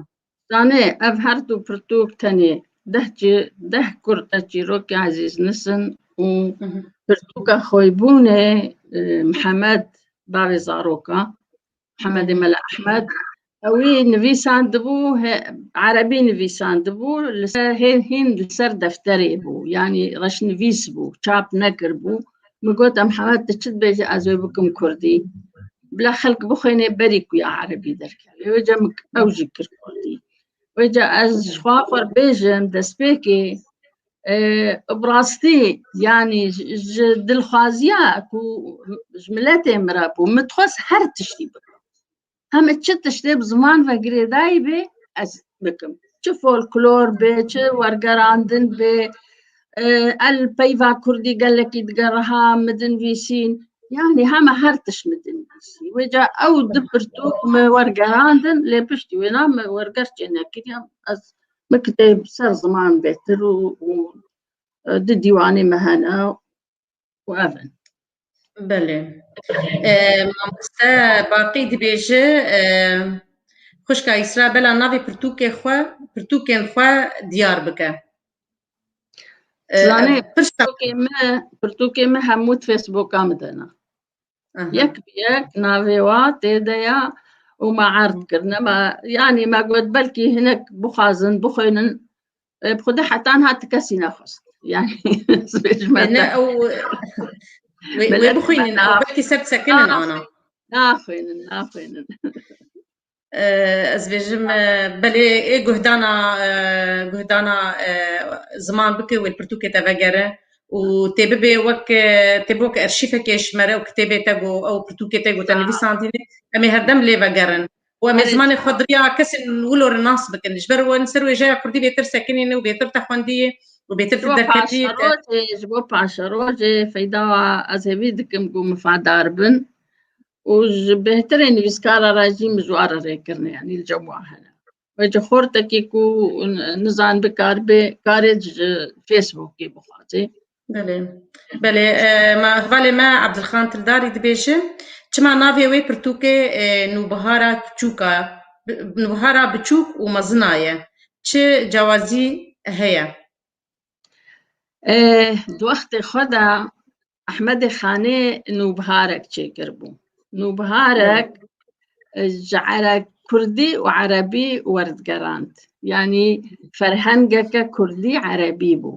Zanê, ev her du pirtûk tenê deh çî-, deh kurte çîrokê Ezîz Nesîn û Hı hı. pirtûka xweyîbûnê, e, Mihemed bavê zaroka, Mihemedê Mela Ehmed, ewî nivîsandibû, he, erebî nivîsandibû, li ser, hê-, hîn li ser defterê bû, yanî reşnivîs bû, çap nekiribû. Min got, "Em Mihemed, tu çi dibêjî, ez wê bikim kurdî. Bila xelk bixwîne berî ku ya erebî derkeve." Wêca min ew jî kir kurdî. Wêca ez ji xwe xwe bêjim, destpêkê, e, bi rastî, yanî ji, ji dilxwaziya ku ji miletê min re bû, min dixwest her tiştî bikim. Heme çi tiştê bi ziman ve girêdayî bê, ez bikim. Çi folklor bê, çi wergerandin bê, e, el peyva kurdî gelekî digeriha, min dinivîsîn. Yanî heme her tişt min dinivîsî. Wêca ew du pirtûk me wergerandin, lê piştî wêna me werger çê nekiriye. Ez, min kitêb ser ziman bêtir û, û, e, di dîwanê me hene. û ev in. Belê. E, mamoste Baqî dibêje, e, xwişka Îsra, bela navê pirtûkê xwe, pirtûkên xwe diyar bike. E, Zanê, pirsa- pirtûkê me, pirtûkê me hemû di Facebooka min de ne. Aha. Yek bi yek navê wa tê de ya û me erd kirine. Me, yanî me got belkî hinek bixwazin, bixwînin, e, bi xwedê heta niha ti kesî nexwest. Yanî, ez bêjim E, ne, te. ew, wê, wê Milet bixwînin, me ew na-, belkî ser disekinin ana. naxwînin, naxwînin, naxwînin. E, ez bêjim, e, belê ê guhdana, e, guhdana, e, ziman bike wê pirtûkê te vegere û tê bibê wek, e, tê bibê wek erşîfekê ji me re û kitêbê te ku ew pirtûkê te ku te Ha. nivîsandîne, em ê herdem lê vegerin. Û em ê Erê, zimanê xwe di riya kesên wilo re nas bikin. Ji ber wan ser wêjeya kurdî bêtir sekinîne û bêtir te xwendiyê û bêtir Ji te bo derketiyê te. paşerojê, ji bo paşerojê feyda wa ez hêvî dikim ku mifadar bin û ji bêhtirê nivîskara re jî min ji wan re rê kirine, yanî li cem wan hene. Wê ji xortekî ku nizan bikar bê, karê ji Facebookê bixwaze. Belê. Belê, e, me, hevalê me Ebdilxan Tildarî dibêje, çima navê wê pirtûkê, e, Nûbihara Biçûk a, bi-, Nûbihara Biçûk û Mezin a ye? Çi cawazî heye? E, di wextê xwe de Ehmedê Xanê nûbiharek çêkiribû. Nûbiharek, e, ji ere-, kurdî û erebî werdigerand. Yanî ferhengeke kurdî erebî bû.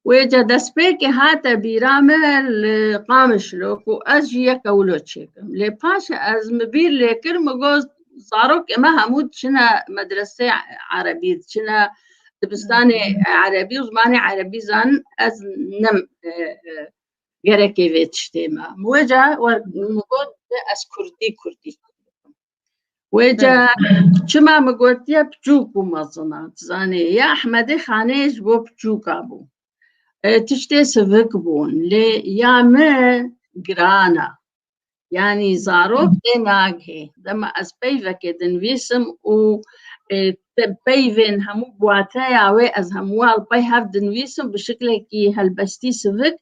Wê ca destpêkê hate bîra me li Qamişlo ku ez jî yek ewlo çêkim. Lê paşê ez mi bîr lê kir, mi got, zarokê me hemû diçine medresê erebî, diçine dibistanê erebî û zimanê erebî zanin, ez nim, e, e, gerekê vê tiştê me. Mi wê ca wer-, mi got, ez kurdî, kurdî. Wê ca çima mi gotiye piçûk û mezin a, dizanê, ya Ehmedê Xanê ji bo piçûka bû. E, tiştê sivik bûn, lê ya me giran a. Yanî zarok tê nagihê. Dema ez peyvekê dinivîsim û, e, te-, peyvên hemû buwateya wê ez hemû al pey hev dinivîsim bi şiklekî helbestî sivik,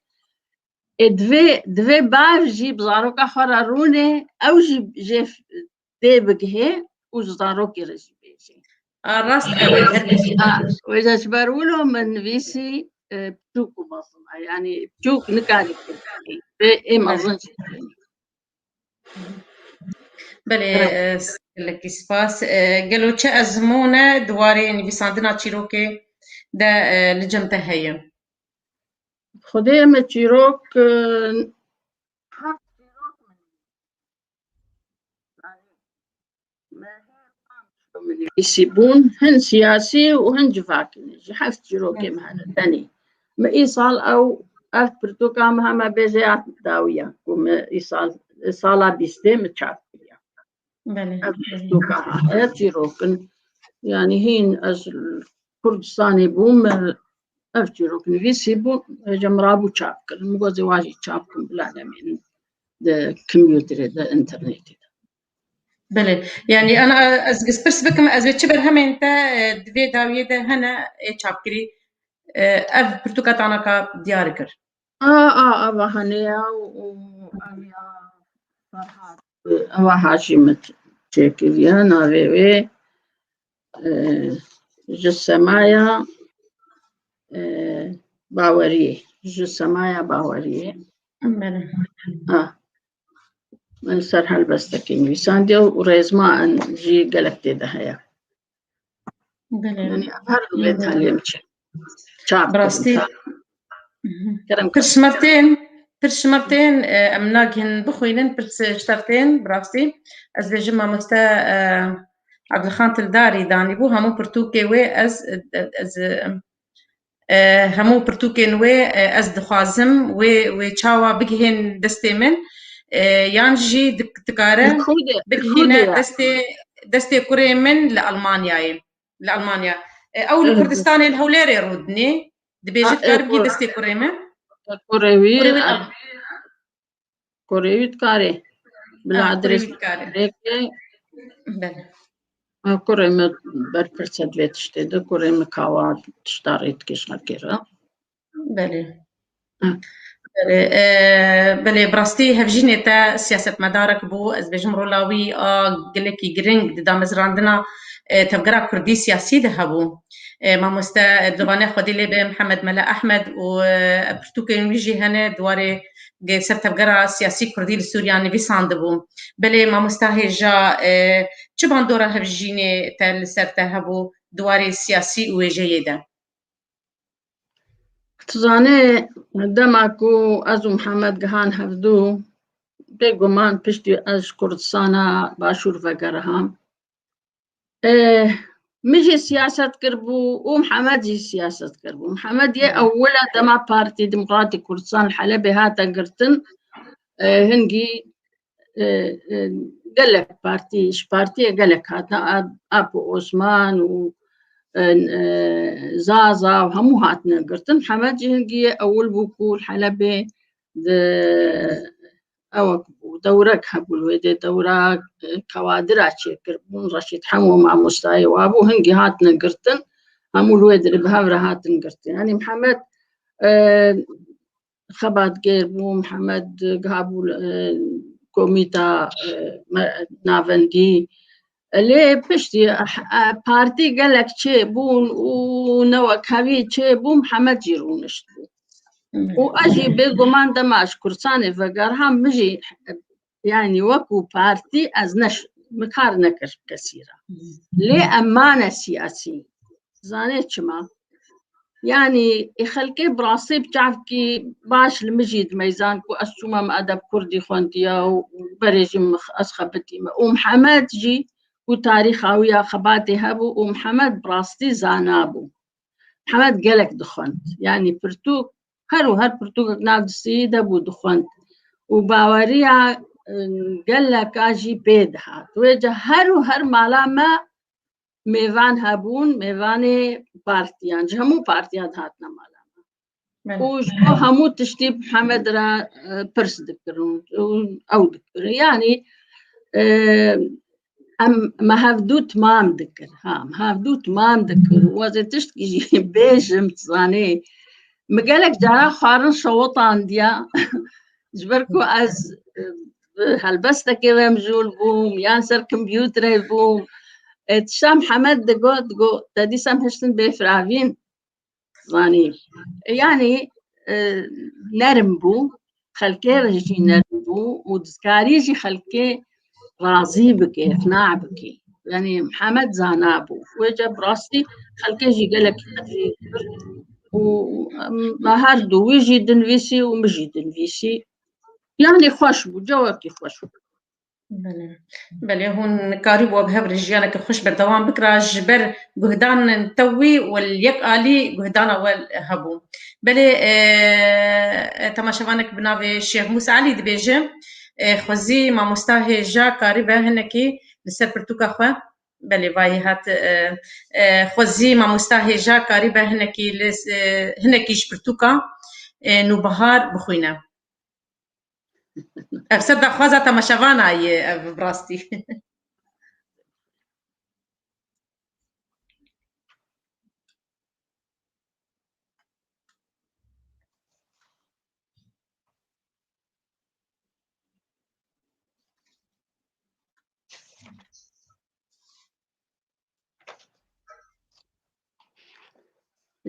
ê, divê, divê bav jî bi zaroka xwe re rûnê, ew jî jê f-, tê bigihê û ji zarokê re jî bêjê. A, rast e, wê her kesî. A, wê ji ber wilo min nivîsî, e, piçûk û mezin e. Yanî piçûk nikarî bigihê. Ê, ê mezin jî. Belê, e, gelekî spas. E, gelo çi ezmûne di warê nivîsandina çîrokê de, e, li cem te heye? Xwedê me çîrok, e, heft çîrok min. Nivîsî bûn, hin siyasî û hin civakî ne. Ji heft çîrokê me hene tenê. Me îsal ew, ev pirtûka me heme bêje ya dawiya, ku me îsal, sala bîstê me çap kiriya. Belê, Ev belê. Pirtûka heye çîrokin. Yanî hîn ez li Kurdistanê bûm, me ev çîrok nivîsî bû, hêja min rabû çap kirin. Min got, "Zê wa jî çap kim, bila nemînin di kompûterê de, înternetê de." Belê. Yanî, ana, ez gispirs bikim, ez ê çi berhemên te, e, di vê dawiyê de hene, ê çapkirî, e, ev pirtûka tanaka diyar kir. A, a, ava hene ya û, û ev ya Ferhat, ava ha jî min çêkiriye, navê wê, e, ji semaya, e, baweriyê. Ji semaya baweriyê. Belê. Ha. Min ser helbestekî nivîsandiye û rêzma jî gelek tê de heye. Belê. Yanî ev her du bê Belê. Talê min çi. Çap Bi rastî. Kerem Pir şimertên, pir şimertên, e, em nagihên bixwînin, pir şimertên, bi rastî. Ez bêjim mamoste, e, Abdulxan Tildarî danîbû, hemû pirtûkê wê ez, e, ez, e, e, hemû pirtûkên wê, e, ez dixwazim wê, wê çawa bigihên destê min, e, yan jî dik-, dikare Li ku de, li ku bigihîne de ye? destê, destê kurê min li Almanyayê. Li Almanya. E, ew li Kurdistanê, li Hewlêrê rûdinê. Dibêje, dikare bigihî destê kurê min. Kurê wî, kurê wî Al-, Kurê wî dikarê bila adres dikare. Belê. Kurê min berpirse di vê tiştê de, kurê min kawa tişta rê dike ji xelkê re. Belê. Hı. Belê, e, belê, bi rastî hevjînê te siyasetmedarek bû, ez bêjim rola wî a gelekî giring di damezrandina, e, tevgera kurdî siyasî de hebû. E, mamoste, e, divane Xwedî lê be Mihemed Mele Ehmed û, e, pirtûkên wî jî hene di warê Gê ser tevgera siyasî kurdî li Sûriya nivîsandibû. Belê mamosta hêja, e, çi bandora hevjînê te li ser te hebû di warê siyasî û wêjeyê de? Tu zanê, dema ku ez û Mihemed gihan hevdû, bêguman piştî ez ji Kurdistana Başûr vegeriham, Eh, min jî siyaset kiribû û Mihemed jî siyaset kiribû. Mihemed yê ewil e dema Partî Demokratîk Kurdistan li Helebê hate girtin, eh, hingî, eh, eh, gelek partî, ji partiyê gelek hatine, A-, Apo Osman û, eh, eh, Zaza û hemû hatine girtin. Mihemed jî hingî yê ewil bû ku li Helebê di Ewek bû, dewrek hebû li wê dê, dewra, e, kawadira çêkirbûn, Reşîd Hemo mamostayê wa bû, hingî hatine girtin, hemû li wê dirê bi hev re hatin girtin. Yanî Mihemed, e, xebatgêr bû, Mihemed giha bû, e, komîta, e, me-, navendî, Lê piştî, eh, eh, partî gelek çêbûn û newekhevî çêbû, Mihemed jî rûnişt bû. Û ez jî bêguman dema ji Kurdistanê vegerham, min jî, yanî wekû partî ez neş-, min kar nekir kesî re. Lê em mane siyasî. Zanê çima? Yanî, ê xelkê bi rastî bi çavkî baş li min jî dimeyzan ku ez çûme min edeb kurdî xwendiye û berê jî min ez xebitîme. Û Mihemed jî ku tarîxa wî ya xebatê hebû û Mihemed bi rastî zana bû. Mihemed gelek dixwend. Yanî pirtûk, her û her pirtûkek nav distî de bû dixwend. Û baweriya, e, geleka jî pê dihat. Wê ca her û her mala me mêvan hebûn, mêvanê partiyan, ji hemû partiyan dihatine mala me. Belê. Û ji bo hemû tiştî Mihemed re, e, pirs dikirin û ew dikirin. Yanî, e, em, me hevdû timam dikir. Ha, me hevdû timam dikir. Û ez ê tiştkî jî bêjim, tu zanî. Min gelek cara xwarin şewitandiya. Ji ber ku ez, e, bi helbestekê ve mijûl bûm, yan ser kompûterê bûm. E, tişta Mihemed digot, digot, te dîsa em hiştin bê firavîn. Zanî. E, yanî, e, nerm bû, xelkê re jî nerm bû û dikarî jî xelkê razî bike, iqna bike. Yanî Mihemed zana bû. Wê ca bi rastî xelkê jî gelek qedrî kir û, em, me her du, wî jî dinivîsî û min jî dinivîsî. Yanî xweş bû, cewekî xweş bû. Belê. Belê, hûn karîbû bi hev re jiyaneke xweş berdewam bikira ji ber guhdan te wî û li yek alî guhdana we hebû. Belê, e, e, temaşevanek bi navê Şêx Mûsa Elî dibêje, e, xwezî mamosta hêja karîbe hinekî li ser pirtûka xwe. Belê, vayî hat, e, e, xwezî mamosta hêja karîbe hinekî li, e, hinekî ji pirtûka, e, Nûbihar bixwîne. Ev ser daxwaza temaşevana ye, ev bi rastî.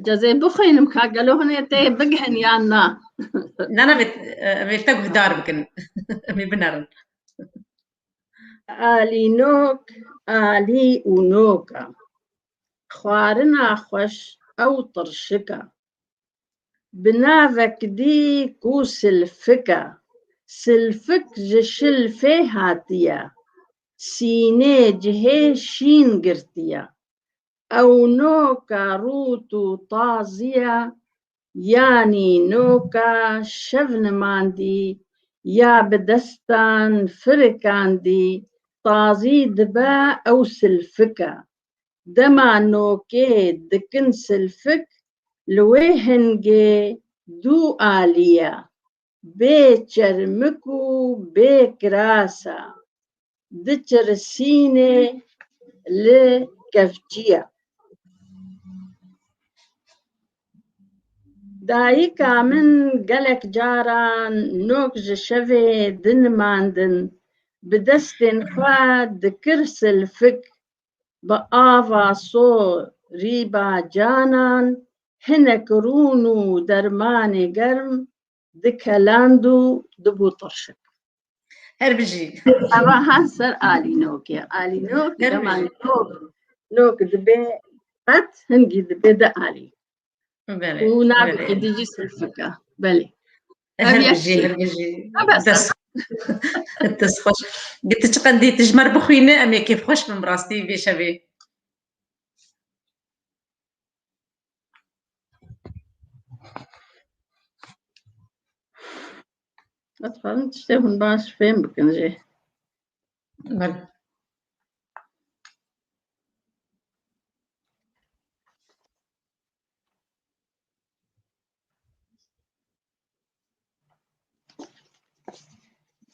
Cezê bixwînim ka gelo hûn ê tê bigihin yan na? Na, na, vê, vê te guhdar bikin. Em ê binerin. Alî nok, alî û noka. Xwarina xweş ew tirşika. Bi navek dî ku silfik e. Silfik ji şilfê hatiye. Sînê cihê şîn girtiye. Ew noka rût û tazî ye, yanî noka şev nimandî, ya bi destan firikandî, tazî dibe ew silfik e. Dema nokê dikin silfik, li wê hingê du alî ye, bê çermik û bê kiras e, di çirsînê li kevçî ye. Dayika min gelek caran nok ji şevê dinimandin, bi destên xwe dikir silfik, bi ava so rîba canan, hinek rûn û dermanê germ dikeland û dibû tirşik. Her bijî. Eva ha ser alînokê. Alînok, her dema bijî. Nok, nok dibe qet, hingî dibe di alî. Belê, û navê belê. Xwedî jî silfik e. Belê. Her bijî, her bijî. Ha, bes. Dest, dest xweş. Gi tu çiqendî tu ji me re bixwîne, em ê kêfxweş bin bi rastî vê şevê. Ez dixwazim tiştê hûn baş fêm bikin jî. Belê.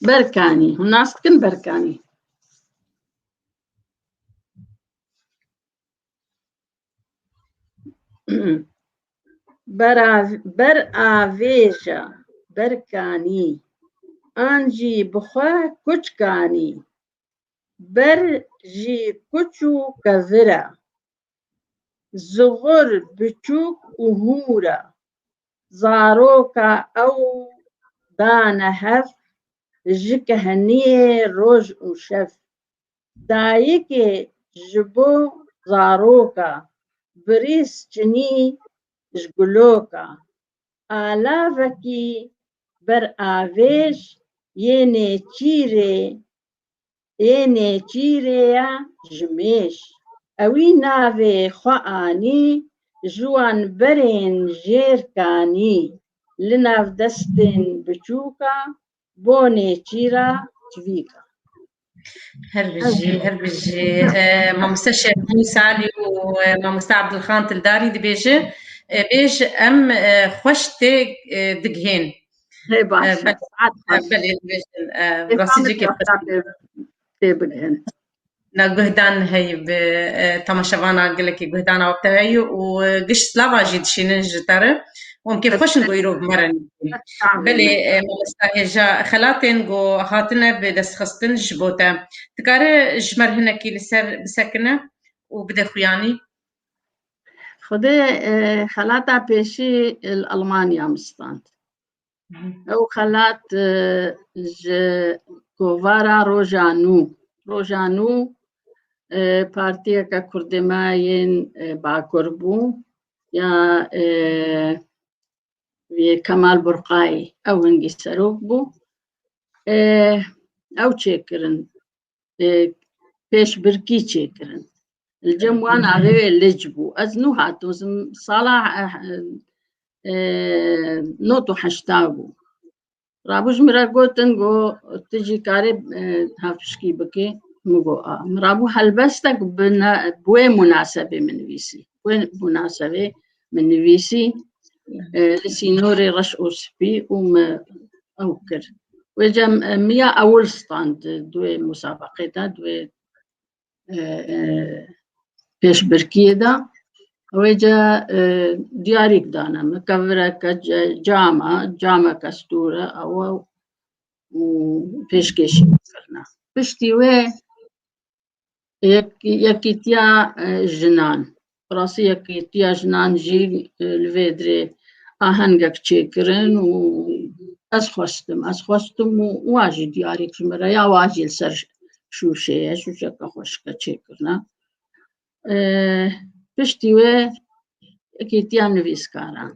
Berkanî. Hûn nas dikin Berkanî? Bera-, ber avêja Berkanî, an jî bi xwe kuçkanî. ber jî kuç û kevir e. Zixur biçûk û hûr e. Zaroka ew dane hev, ji kehniyê roj û şev. Dayikê ji bo zaroka birîz çinî ji guloka. Alavekî ber avêj yê nêçîrê, yê nêçîrê ye ji mêj. Ewî navê xwe anî ji wan berên jêr kanî, li nav destên biçûka bo nêçîra çivîka. Her bijî, her bijî. E, mamoste Şevbîn Salî û, e, mamoste Abdulxan Tildarî dibêje, e, bêj em, e, xweş tê, e, digihên. Hê baş e, e, saet xweş. Belê dibêjin. E, rastî cîkê xweş. Tê bigihên. Na guhdan heyî bi, e, temaşevana gelekî guhdana wekte heyî û, e, giş slava jî dişînin ji te re. Û em kêfxweş in ku îro bi me re nîtin. Belê, e, mamosta hêja xelatên ku hatine bi destxistin ji bo te. Dikare ji me re hinekî li ser bisekine û bide xuyanî? Xwedê, e, xelata pêşî li Almanya min stand. Ew xelat, e, ji kovara Roja Nû. Roja Nû, e, partiyeke kurdê me yên, e, Bakur bû. Ya, e, vê Kemal Burqayî, ew hingî serok bû. E, ew çêkirin. E, pêşbirkî çêkirin. Li cem wan avê wê lic bû. Ez nû hatim, ez sala, e, e, nod û heşta bû. Rabû ji min re gotin, got, tu jî karê, e, hevpişkî bikî. Min got, a. Min rabû helbestek bi ne-, bi wê munasebê min nivîsî. Wê munasebê min nivîsî, e, li sînorê reş û spî û min ew kir. Wê cem, e, min ya ewil stand di wê musabeqê de, di wê, e, e, pêşbirkiyê de. Wê ce, e, diyarîk dane min. Kevireke ce-, cam e, cameke stûr e, ew e û pêşkêşî kirine. Piştî wê Yek-, yekîtiya, e, jinan. Rastî yekîtiya jinan jî, e, li vê dirê ahengek çêkirin û ez xwestim, ez xwestim û wa jî diyarîk ji min re ya wa jî li ser şûşê ye, şûşeke xweşik e çêkirine. E, piştî wê yekîtiya nivîskaran.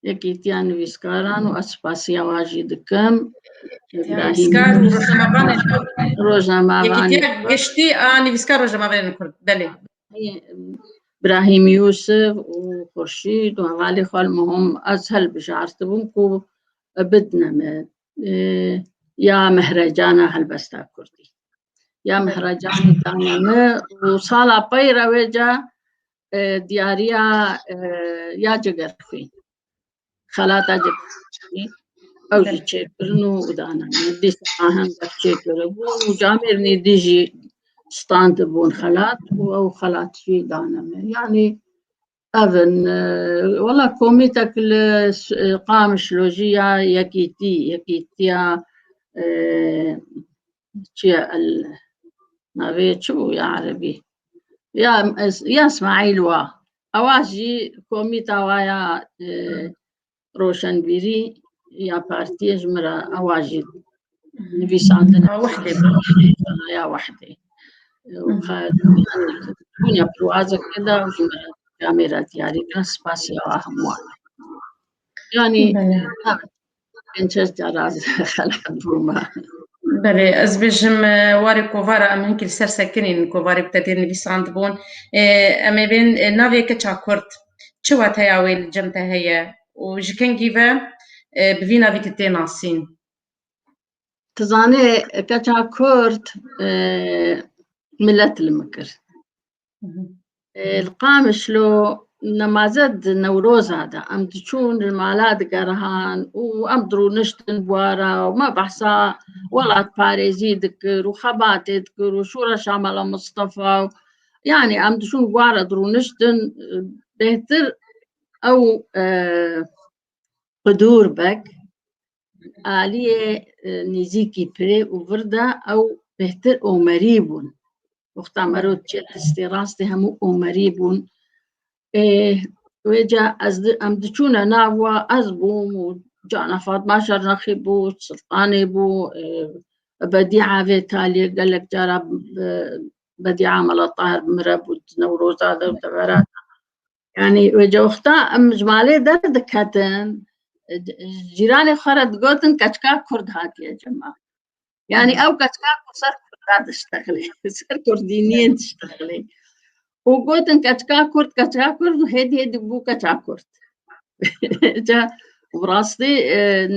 Yekîtiya nivîskaran û ez spasiya wan jî dikim. Îbrahîm Nivîskar û rojnamevanên Kurd. Rojnamevanên Yekîtiya Kurd. Giştî a nivîskar rojnamevanên Kurd. Belê. Îbrahîm Yûsif û Xurşîd û hevalê xwe li Muhim ez hilbijartibûm ku bidine me, e, ya Mehrecana helbesta Kurdî. Ya Mehrecanî dane me û sala pey re wê ca e, diyariya, e, ya Cegerxwîn. Xelata Cegerxwîn. Ew jî çêkirin û dane me. Dîsa ahengek çêkiribûn û camêrnî dî jî stand bûn xelat û ew xelat jî dane me. Yanî ev in, e, wela komîtek li s-, e, Qamişlo jî ya yekîtî, yekîtiya, e, çi ye, el, navê çi bû ya erebî? Ya, ya Îsmaîl wa. Ewa jî komîta wa ya, e, roşenbîrî ya partiyê ji min re ewa jî nivîsandin. Ya Wehdê. Ya Wehdê. Û Hı. Bûne pirwazeke da û ji min re camêra diyarî kirin. Spasiya wa hemû wan. Yanî, Belê. Evet. Pênc şeş cara ez xelat bûme. Belê, ez bêjim, e, warê kovara em hinkî li ser sekinîn, kovarê bi te tê nivîsandibûn. E, em ê bên, e, navê keça Kurd, çi wateya wê li cem te heye û ji kengî ve, e, bi vî navî tu tê nasîn? Tu zanê, keça Kurd, e, milet li min kir. Hı hı. E, li Qamişlo nemaze di Newroza de em diçûn li mala digerihan û em dirûniştin bi wa re û me behsa welatparêzî dikir û xebatê dikir û Şûreşa Mela Mistefa û, yanî em diçûn bi wa re dirûniştin, e, bêhtir ew, e, Qidûr Beg, aliyê, e, nêzîkî pirê û vir de ew bêhtir Omerî bûn. Wexta mero diçe destê rastê hemû Omerî bûn. Ê, wê ca ez di-, em diçûne nav wa, ez bûm û cana Fatma Şernaxî bû, Siltanê bû, ê, Bedîa vê taliyê gelek cara, e, Bedîa Mela Tahir bi min re bû, di Newroza de û devera de. Yanî wê ca wexta em ji malê derdiketin, e, cîranê xwe re digotin keçika Kurd hatiye cema. Yanî ew keçika ku ser Kurda diştexilê, ser Kurdîniyên diştexilê. Û gotin keçika Kurd, keçika Kurd û hêdî hêdî bû keça Kurd. Ca, bi rastî, e,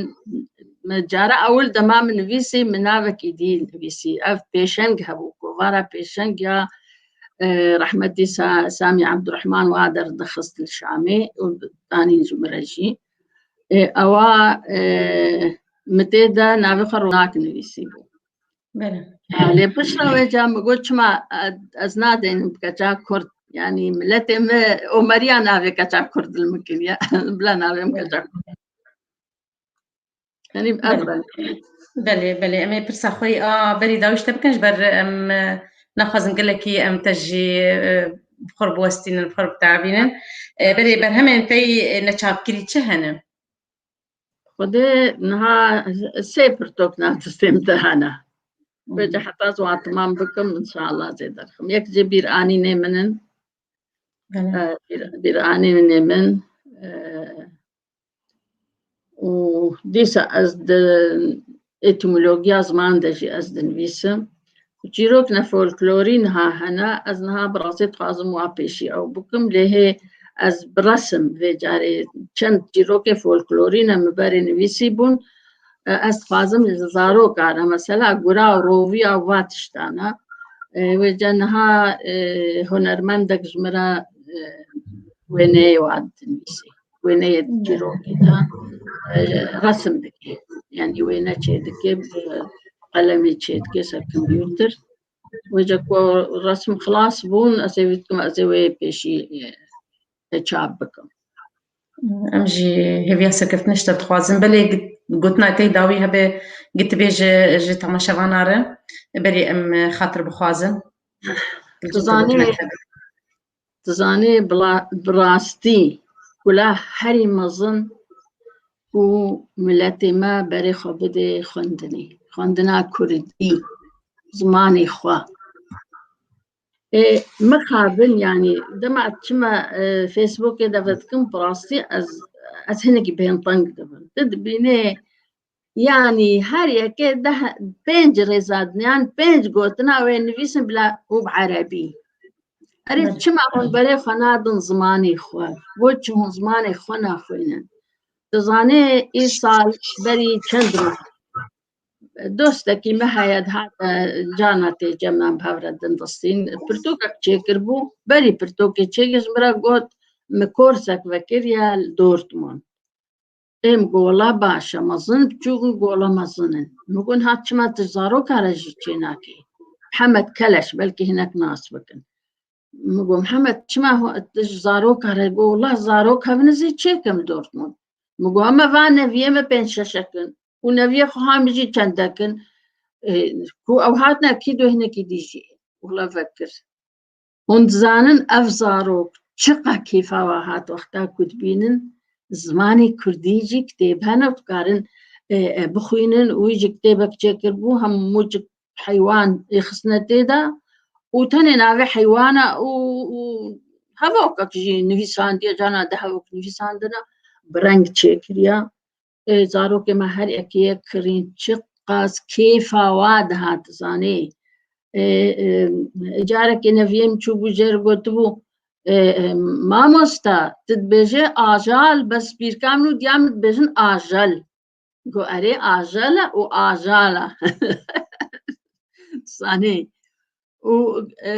me cara ewil dema min nivîsî, min navekî dî nivîsî. Ev pêşeng hebû, kovara pêşeng ya, e, rehmetî Sa-, Samî Ebdurehman wa derdixist li Şamê û danîn ji min re jî. Ê, ewa, e, min tê de navê xwe Ronak nivîsîbû. Belê. Ha, lê piştre wê ca min got, çima, e, ez nadênim bi keça Kurd? Yanî miletê me Omeriya navê keça Kurd li min kiriye. Bila navê min keça Kurd. Yanî ev Belê. reng. Belê, belê. Em ê pirsa xwe yê a berî dawî ji te bikin, ji ber em, e, naxwazin gelekî em te jî, e, bi xwe re biwestînin, bi xwe re bitehabînin. E, belê, berhemên te yê, e, neçapkirî çi hene? Xwedê niha sê pirtok nav destê min de hene. Wê ca heta ez wan temam bikim, înşallah zê derxim. Yek jê bîranînê min in. Belê. E, bîr-, bîranînê min, e, û dîsa ez di etîmologiya ziman de jî ez dinivîsim. Çîrok ne folklorî niha hene, ez niha bi rastî dixwazim wa pêşî ew bikim, lê hê ez bi resim vê carê çend çîrokê folklorî ne min berê nivîsî bûn. E, ez dixwazim ji zaroka re, mesela gura û roviya û va tiştana. E, wê ca niha, e, hunermendek ji min re, e, wêneyê wa dinivîsî. Wêneyê çîrokê de, e, resim dike. Yanî wêne çêdike, bi qelemê çêdike ser kompûter. Wê ca ku resim xilas bûn, ez ê wî dikim, ez ê wê pêşî, e, çap bikim. Em jî hêviya serkeftinê ji te dixwazin. Belê git-, gotina te yê dawî hebe, gitibê ji, ji temaşevana re, berê em xatir bixwazin. Tu zanî, tu zanî bila-, bi rastî kula herî mezin ku miletê me berê xwe bidê xwendinê. Xwendina kurdî, zimanê xwe. Ê, mixabin, yanî, dema çima, e, Facebookê de vedikim, bi rastî ez, ez hinekî bêhn teng dibim. Tu dibînê, yanî, her yekê deh, pênc rêza diniyan, pênc gotina wê nivîsin bila û bi erebî. Erê, Belê. çima hûn berê xwe nadin zimanê xwe? Bo çi hûn zimanê xwe naxwînin? Tu zanê, îsal berî çend roj dostekî me heye, dihate cana tê cem, em bi hev re din distîn. Pirtûkek çêkiribû, berî pirtûkê çêkir ji min re got, min korsek vekiriye li Dortmund. Ê, min got, wela baş e, mezin biçûk in, got, wela mezin in. Min got, niha çima tu zaroka re jî çênakî? Mihemed Keleş, belkî hinek nas bikin. Min got, Mihemed, çima ho-, tu ji zaroka re? Got, wela zarok hebin, ez ê çêkim Dortmund. Min got, ama va neviyê me pênc şeşek in. Û neviyê xwe ha min jî çendek in. E, ku ew hatine kî do hinekî dî jî wila vekir. Hûn dizanin ev zarok çiqa kêfa wa hat wexta ku dibînin zimanê kurdî jî kitêb hene û dikarin, e, e, bixwînin û wî jî kitêbek çêkiribû, hemû cik heywan ê xistine tê de û tenê navê heywana û, û hevokek jî nivîsandiye, cana de hevok nivîsandine, bi reng çêkiriye. Ê, zarokê me her yekê yek kirîn, çiqas kêfa wa dihat, zanê. Ê, ê, carekê neviyê min çûbû jêr gotibû, ê, ê, mamosta, tu dibêje ajal, bes pîrka min û diya min dibêjin ajel. Got, erê, ajel e û ajal e. Zanê. Û, e,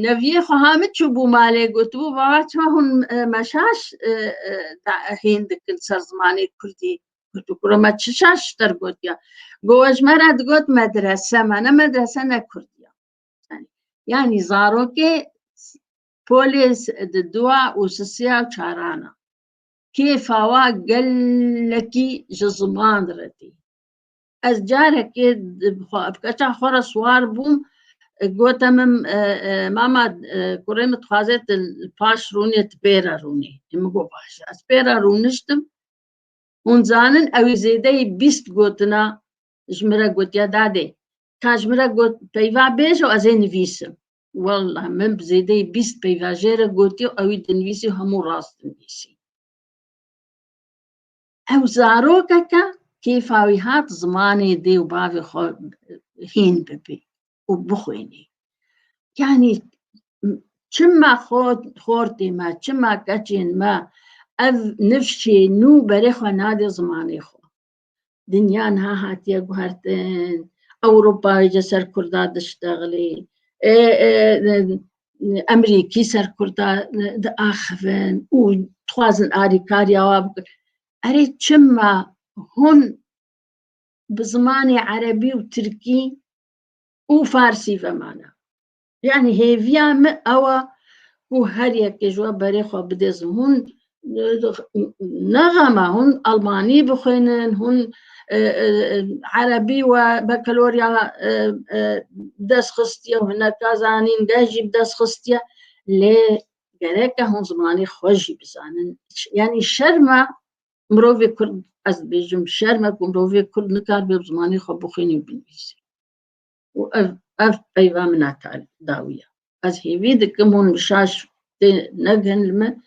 neviyê xwe ha min çûbû malê, gotibû, baba, çima hûn, e, meşaş, e, e, da-, hîn dikin ser zimanê kurdî? Gotu, kuro me çi şaş ji te re gotiya? Got, we ji me re digot medrese, me ne medrese ne kurdî ya. Yanî, yanî zarokê polê s-, di dua û sisiya û çarana. Kêfa wa gelekî ji ziman re tê. Ez carekê bi xwe, bi keça xwe re siwar bûm, gote min, e, e, mama, e, kurê min dixwaze tu li paş rûnê, tu pê re rûnê. Ê min got, "Baş e." Ez pê re rûniştim. Hûn zanin, ew ê zêdeyî bîst gotina ji min re gotiye, "Dadê, ka ji min re got, peyva bêje û ez ê nivîsim." Wallah, min bi zêdeyî bîst peyva jê re gotiye û ew ê dinivîsî û hemû rast dinivîsî. Ew zarokeke kêfa wî hat zimanê dê û bavê xwe hîn bibe û bixwîne. Yanî çima xo-, xortê me, çima keçên me ev nifşê nû berê xwe nade zimanê xwe? Dinya niha hatiye guhertin, Ewropa ji ser Kurda diştexilê, e, e, e, Emerîkî ser Kurda diaxivin û dixwazin alîkariya wa bikin. Erê, çima hûn bi zimanê erebî û tirkî û farsî ve mane? Yanî hêviya min ew e ku her yekê ji we berê xwe bidê ziman. Hûn, e, ne xema, hûn almanî bixwînin, hûn, e, e, e, erebî we bakalorya, e, e, dest xistiye û hineka zanîn, geh jî bi dest xistiye. Lê gereke hûn zimanê xwe jî bizanin. Yanî şerm e mirovê Kurd, ez dibêjim, şerm e ku mirovê Kurd nikaribe bi zimanê xwe bixwîne û binivîse. Û ev, ev peyva min a dawî ye. Ez hêvî dikim hûn bi şaş tê negihin li min,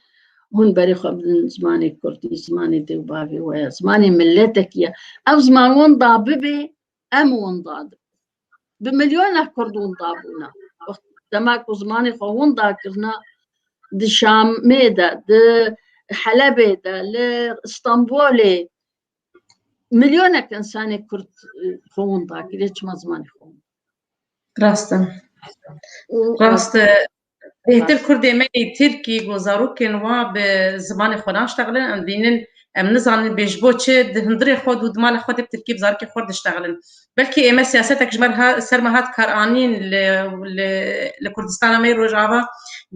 hûn berê xwe bidin zimanê Kurdî, zimanê dê û bavê we ye, zimanê miletekî ye. Ev ziman winda bibe, em winda dibin. Bi milyonek Kurd winda bûne. Wext dema ku zimanê xwe winda kirine, di Şamê de, di Helebê de, li Stenbolê milyonek insanê Kurd, e, xwe winda kiriye, çima zimanê xwe winda? Rast e. Û Rast e. Bêhtir Kurdê me yê Tirkî ku zarokên wa bi zimanê xwe naştexilin, em dibînin, em nizanin bê ji bo çi di hundirê xwe de û di mala xwe de bi Tirkî bi zarokê xwe diştexilin. Belkî ême siyasetek ji me ha-, ser me hat karanîn li, li, li Kurdistana me yê Rojava,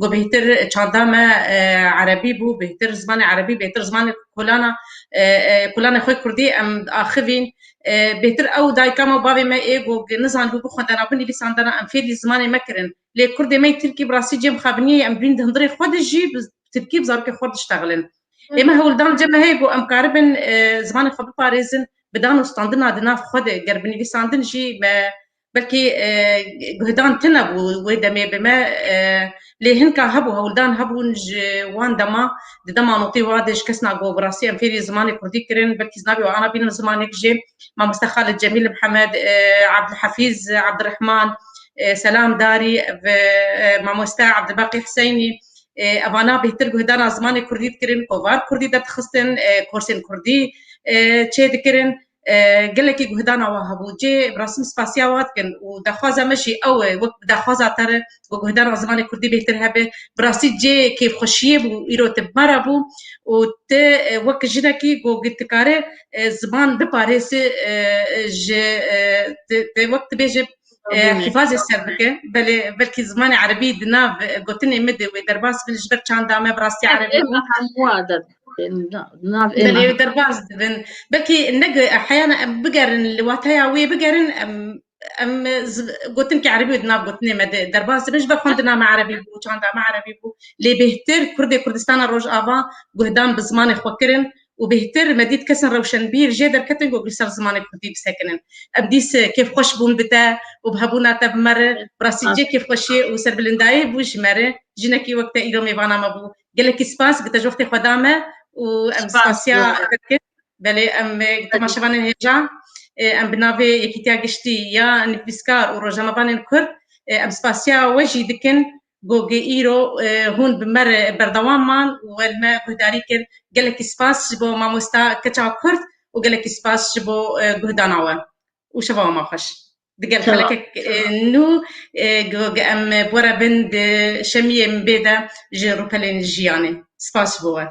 ku bêhtir çanda me, e, erebî bû, bêhtir zimanê erebî, bêhtir zimanê kolana, e, e, kolanê xwe kurdî em axivîn, e, bêhtir ew dayika me û bavê me ê ku nizanibû bixwendana, binivîsandana, em fêrî zimanê me kirin. Lê Kurdê me yê Tirkî bi rastî cem xebiniyê em dibîn di hundirê xwe de jî bi tirkî bi zarokê xwe diştexilin. Ême hewldan cem me heye ku em karibin, e, zimanê xwe biparêzin, bi dan û standina di nav xwe de, ger binivîsandin jî me belkî, e, guhdan tune bû wê demê bi me, e, lê hinka hebû, hewldan hebûn ji wan dema, di dema notî wa de ji kesna ku bi rastî em fêrî zimanê kurdî kirin, belkî ji navê wana bînim zimanek jê, mamoste Xalid Cemîl Mihemed, e, Abdulhefîz Abdurrehman, e, Selam Darî, ve, e, mamoste Abdulbaqî Hiseynî, e, evana bêhtir guhdana zimanê kurdî dikirin, kovar kurdî derdixistin, e, korsên kurdî, e, çê dikirin. E, gelekî guhdana wa hebû. Cê bi rastî spasiya wa dikin û daxwaza me jî ew e, wek bi daxwaza te re ku guhdana zimanê kurdî bêhtir hebe. Bi rastî cê kêfxweşiyê bû, îro te bi me re bû û te, e, wek jinekî ku dikare, e, ziman biparêze, e, e, ji, e, te, te wek dibêje, e, hîfazê ser bike. Belê, belkî zimanê erebî di nav, e, gotinê me de wê derbas bin, ji ber çanda me bi rastî erebî bû. Hemû adet. Di nav ême. Belê, derbas dibin. Belkî ne ge-, heyana em bigerin, li wateya wê bigerin, em, em zi-, gotinkê erebî di nav gotinê me de derbas dibin, ji ber xwendina me erebî bû, çanda me erebî bû. Lê bêhtir Kurdê Kurdistana Rojava guhdan bi zimanê xwe kirin û bêhtir me dît kesên rewşenbîr jê derketin ku li ser zimanê kurdî bisekinin. Em dîs kêfxweş bûn bi te û bi hebûna te bi me re. Bi rastî cê kêfxweşiyê û serbilindayê bû ji me re. Jinekî wek te îro mêvana me bû. Gelekî spas, ku te ji wextê xwe da me û em spasiya te dikin. Belê, em, e, temaşevanên hêja, e, em bi navê Yekîtiya Giştî ya Nivîskar û Rojnamevanên Kurd, e, em spasiya we jî dikin, ku îro, e, hûn bi me re berdewam man û we li me guhdarî kir. Gelekî spas ji bo mamosta keça Kurd û gelekî spas ji bo, e, guhdana we. Û şeva we ma xweş. Digel xelekek, e, nû, e, gu-, gu-, em bi we re bin di şemiyê min bê de ji rûpelên jiyanê. Spas ji bo we.